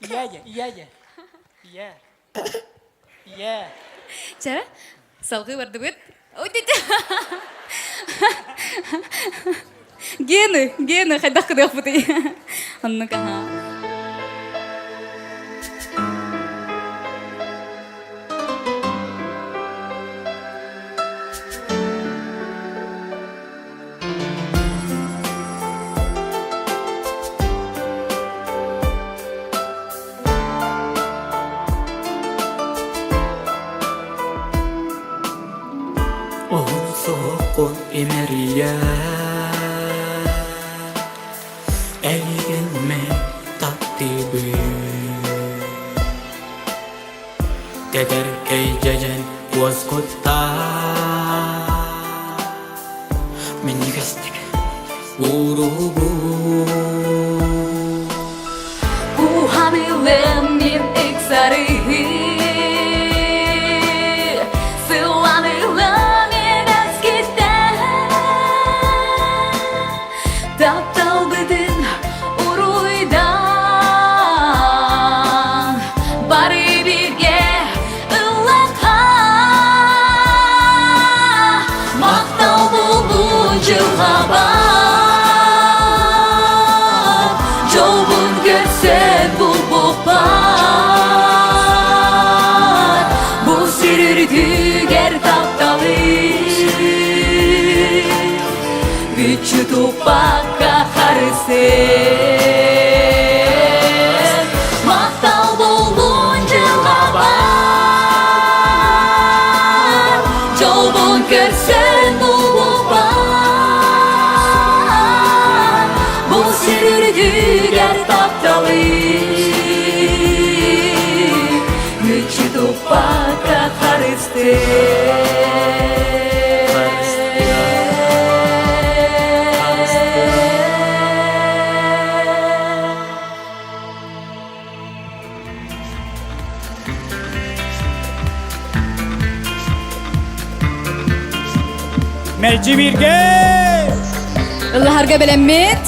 Ийэ, ийэ, ийэ. Чэ, салгыы бардыбыт. Ой, Гены, Гены, хайдах кыдыахпытый? Оннук аха. Уһун суһуоххун имэрийэ Эйигин мин таптыыбын Тэтэркэй дьэдьэн уоскуттаах Минньигэстик уурубут Куһанылым мин ыксары Сылланылым эбэскиттэн Тапталбытын уруйдан Бары бирге ыллатха Мактал булбун жылга бар. үрдүгэр тапталы Мүччү туппакка харысен Махтал боллун дьылҕабар Дьолбун көрсөн булбуппар Бу сир үрдүгэр тапталы Мүччү туппакка харыстын Мэлдьи бииргэ! Ыллаһарга бэлэммит.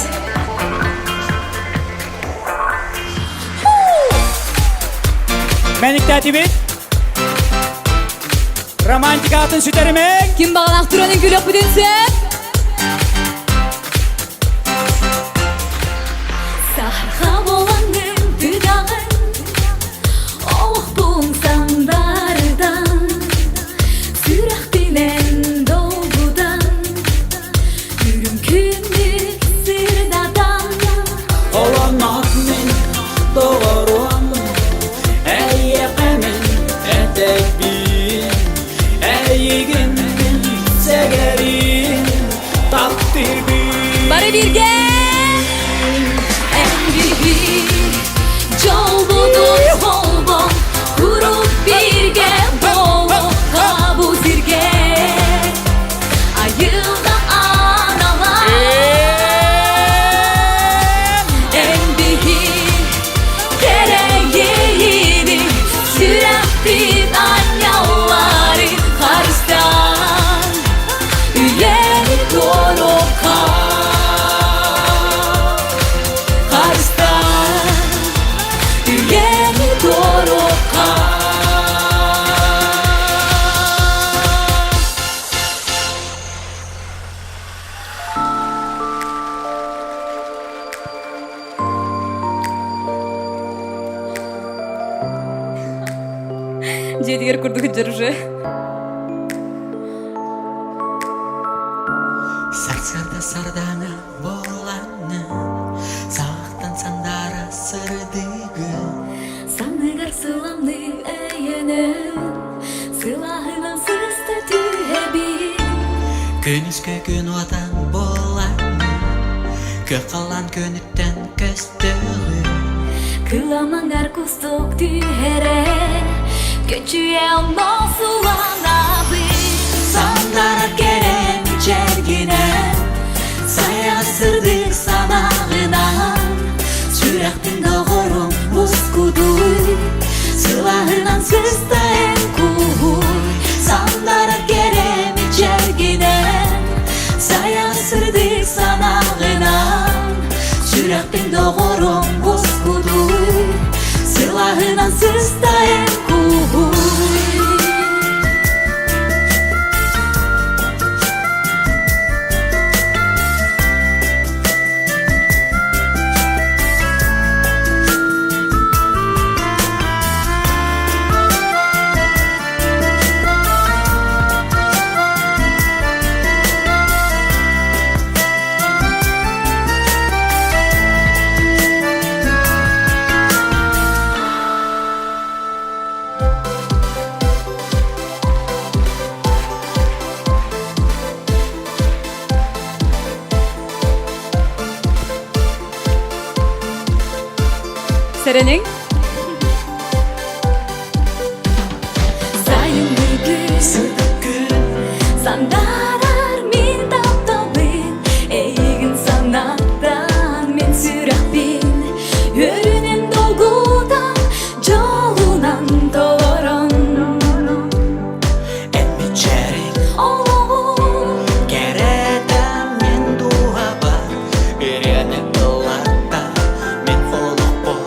Мэниктээтибит. Романтикатын сүтэримэҥ! Ким баҕалаах туранын күлүөхпүтүн сөп. Саха буолаҥҥын тыгаҕын, олохпун сандардан, сүрэхпинэн долгутан, үрүҥ күннүк сырдатан. Олоннот мин доҕоруом, эйиэхэ мин этэбин, эйигин мин сэгэрин, таптыыбын. Бары бииргэ! Эн биһи дьолбутун холбон, куруук бииргэ буолуохха бу сиргэ. Айылҕа анала Эн биһи кэрэйиини сүрэхпит анньалларын харыстаан үйэни туоруохха харыстаан үйэни туоруохха Дьиэтигэр курдук сылдьар уже. Сарсыарда сардаҥа буоланнын, саҕахтан сандаара сырдыгын. Санныгар сыламныы өйөнөн, сылааһынан сыста түһэбин. Күнүскэ күн уотан буоланнын, көх халлаан күнүттэн көстөҕүн. Кыламаҥар кустук түһэрэ, көччүйэ онно суланабын. Сандарар кэрэ мичээргинэн, сайаҕас сырдык санааҕынан, сүрэхпин доҕорум мускудуй, сылааһынан сыста эн кууһуй. Сандарар кэрэ мичээргинэн, сайаҕас сырдык санааҕынан, сүрэхпин доҕорум мускудуй, сылааһынан сыста эн кууһуй. Сэрэниҥ. Сайыҥҥы күн, сандарар мин тапталбын, эйигин санаттан мин сүрэхпин үөрүүнэн долгутан, дьолунан толорон. Эн мичээриҥ Олоҕум кэрэтэ мин дууһабар, ырыаны ыллатта мин олохпор.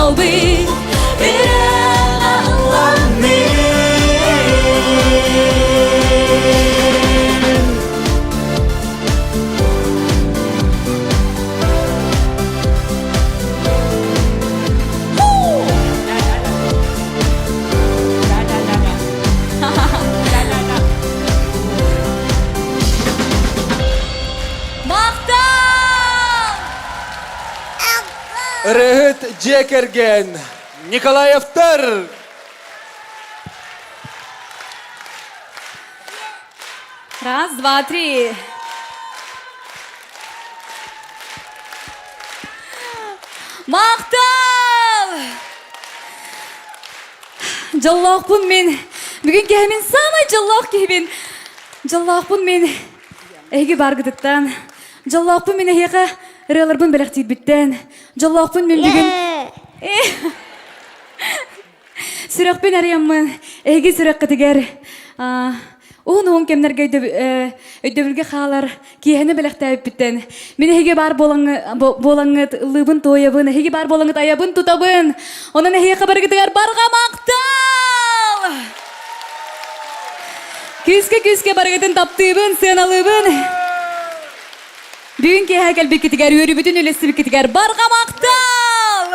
Тапталбыт ырыаҕа ылланнын. Махтал! Ырыһыт дьиэ кэргэн Николаевтар! Раз, два, три. Махтал! Дьоллоохпун мин. Бүгүн киһимин самай дьоллоох киһибин. Дьоллоохпун мин. Эһиги баргытыттан. Дьоллоохпун мин эһиэхэ ырыаларбын бэлэхтиирбиттэн. Дьоллоохпун мин бүгүн Сүрэхпин арыйаммын, эһиги сүрэххитигэр уһун-уһун кэмнэргэ өйдөбүлгэ хаалар киэһэни бэлэхтээбиппиттэн мин эһиги баар буолаҥҥыт ыллыыбын туойабын, эһиги баар буолаҥҥыт айабын тутабын. Онон эһиэхэ барыгытыгар барҕа махтал! Күүскэ-күүскэ барыгытын таптыыбын, сыаналыыбын. Бүгүн киэһэ кэлбиккитигэр, үөрүүбүтүн үлэстибиккитигэр барҕа махтал!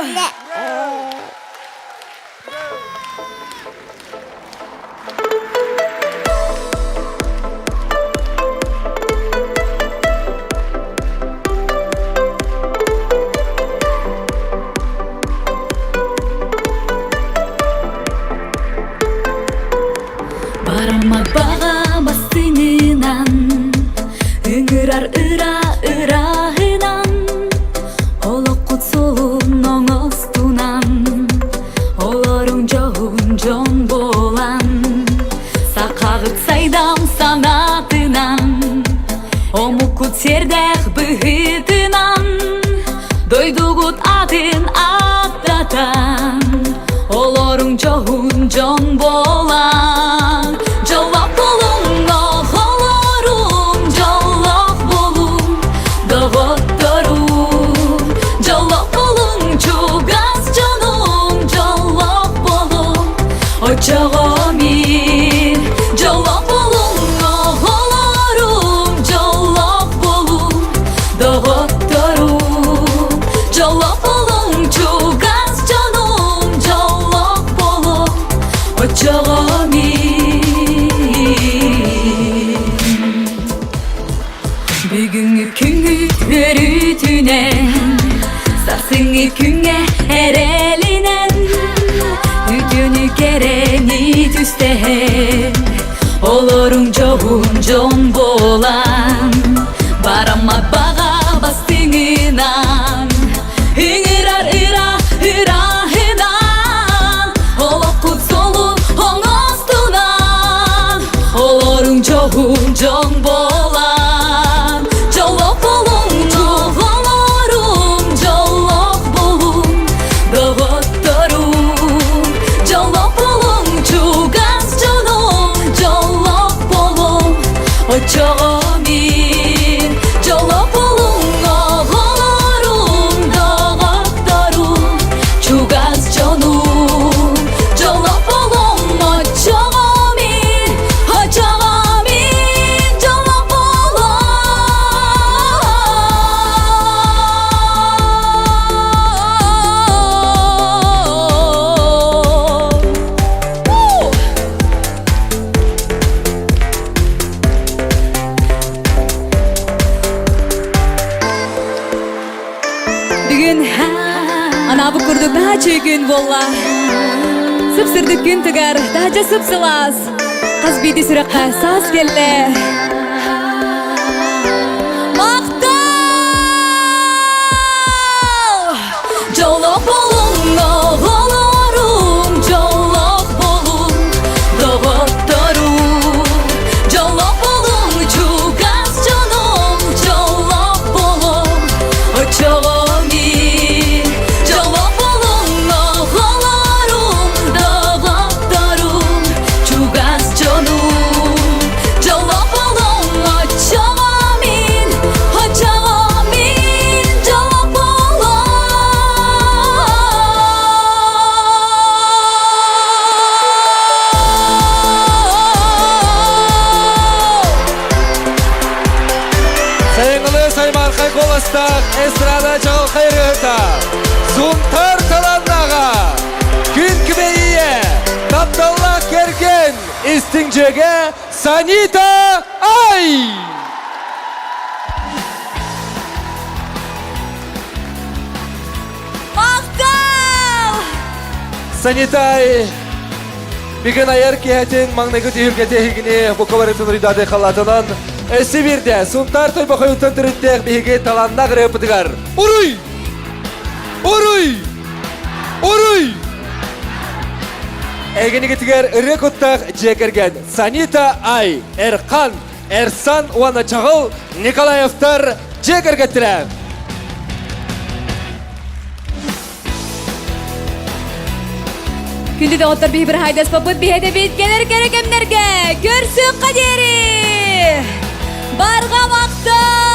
Барама баҕа бастыҥынан, ыҥырар ыра ырааһынан, олоххут суолун оҥостунан, олоруҥ дьоһун дьон буолан, сахаҕыт сайдам санаатынан, омуккут сиэрдээх быһыытынан, дойдугут атын ааттатан, олоруҥ дьоһун дьон буолан, дьоллоох буолуҥ, оҕолорум, дьоллоох буолуҥ, доҕотторум, дьоллоох буолуҥ, чугас дьонум, дьоллоох буолуҥ, оччоҕо мин дьоллоох буолуҥ, оҕолорум, дьоллоох буолуҥ, доҕотторум, дьоллоох буолуҥ, чугас дьонум, дьоллоох буолуҥ, оччоҕо мин. Бүгүҥҥү күҥҥүт үөрүүтүнэн, сарсыҥҥы күҥҥэ эрэлинэн, үтүөнү кэрэни түстэһэн, олоруҥ дьоһун дьон буолан, бараммат баҕа бастыҥынан, ыҥырар ыра ыраһынан, олоххут суолун оҥостунан, олоруҥ дьоһун дьон буолан, дьоллоох буолуҥ, оҕолорум, дьоллоох буолуҥ, доҕотторум, дьоллоох буолуҥ, чугас дьонум, дьоллоох буолуҥ, оччоҕо мин дьоллоох буолуҥ, оҕолорум, доҕотторум, чугас дьонум, дьоллоох буолуҥ, оччоҕо мин, оччоҕо мин дьоллоох буолуом. Бүгүн анаабыт курдук наһаа үчүгэй күн буолла. Сып-сырдык күн тыгар, таһырдьа сып-сылаас. Хас биирдии сүрэххэ саас кэллэ. Махтал! Дьоллоох буолуҥ, оҕолорум, дьоллоох буолуҥ, доҕотторум. Дьоллоох буолуҥ, чугас дьонум, дьоллоох буолуҥ, оччоҕо мин. Дьоллоох буолуҥ, оҕолорум, доҕотторум, чугас дьонум. Дьоллоох буолуҥ, оччоҕо мин, оччоҕо мин дьоллоох буолуом. куоластаах эстрада чаҕылхай ырыаһыта Сунтаар талааннааҕа Күн Күбэйиэ тапталлаах кэргэн истиҥ дьүөгэ Санита Ай! Махтал! Санитай бүгүн айар киһитин маҥнайгы түһүлгэтэ эһигини бука барытын уруйдааты халаатынан өссө биирдэ Сунтаар Тойбохойуттан төрүттээх биһиги талааннаах ырыапытыгар Уруй! Уруй! Уруй! Эгинигитигэр ырыа куттаах дьиэ кэргэн Санита Ай, Эрхан, Эрсан уонна Чаҕыл Николаевтар дьиэ кэргэттэрэ. Күндү доҕоттор биһи бырахайдаспаппыт биһэтэбит кэлэр кэрэ кэмнэргэ көрсүөххэ диэри! Барҕа махтал!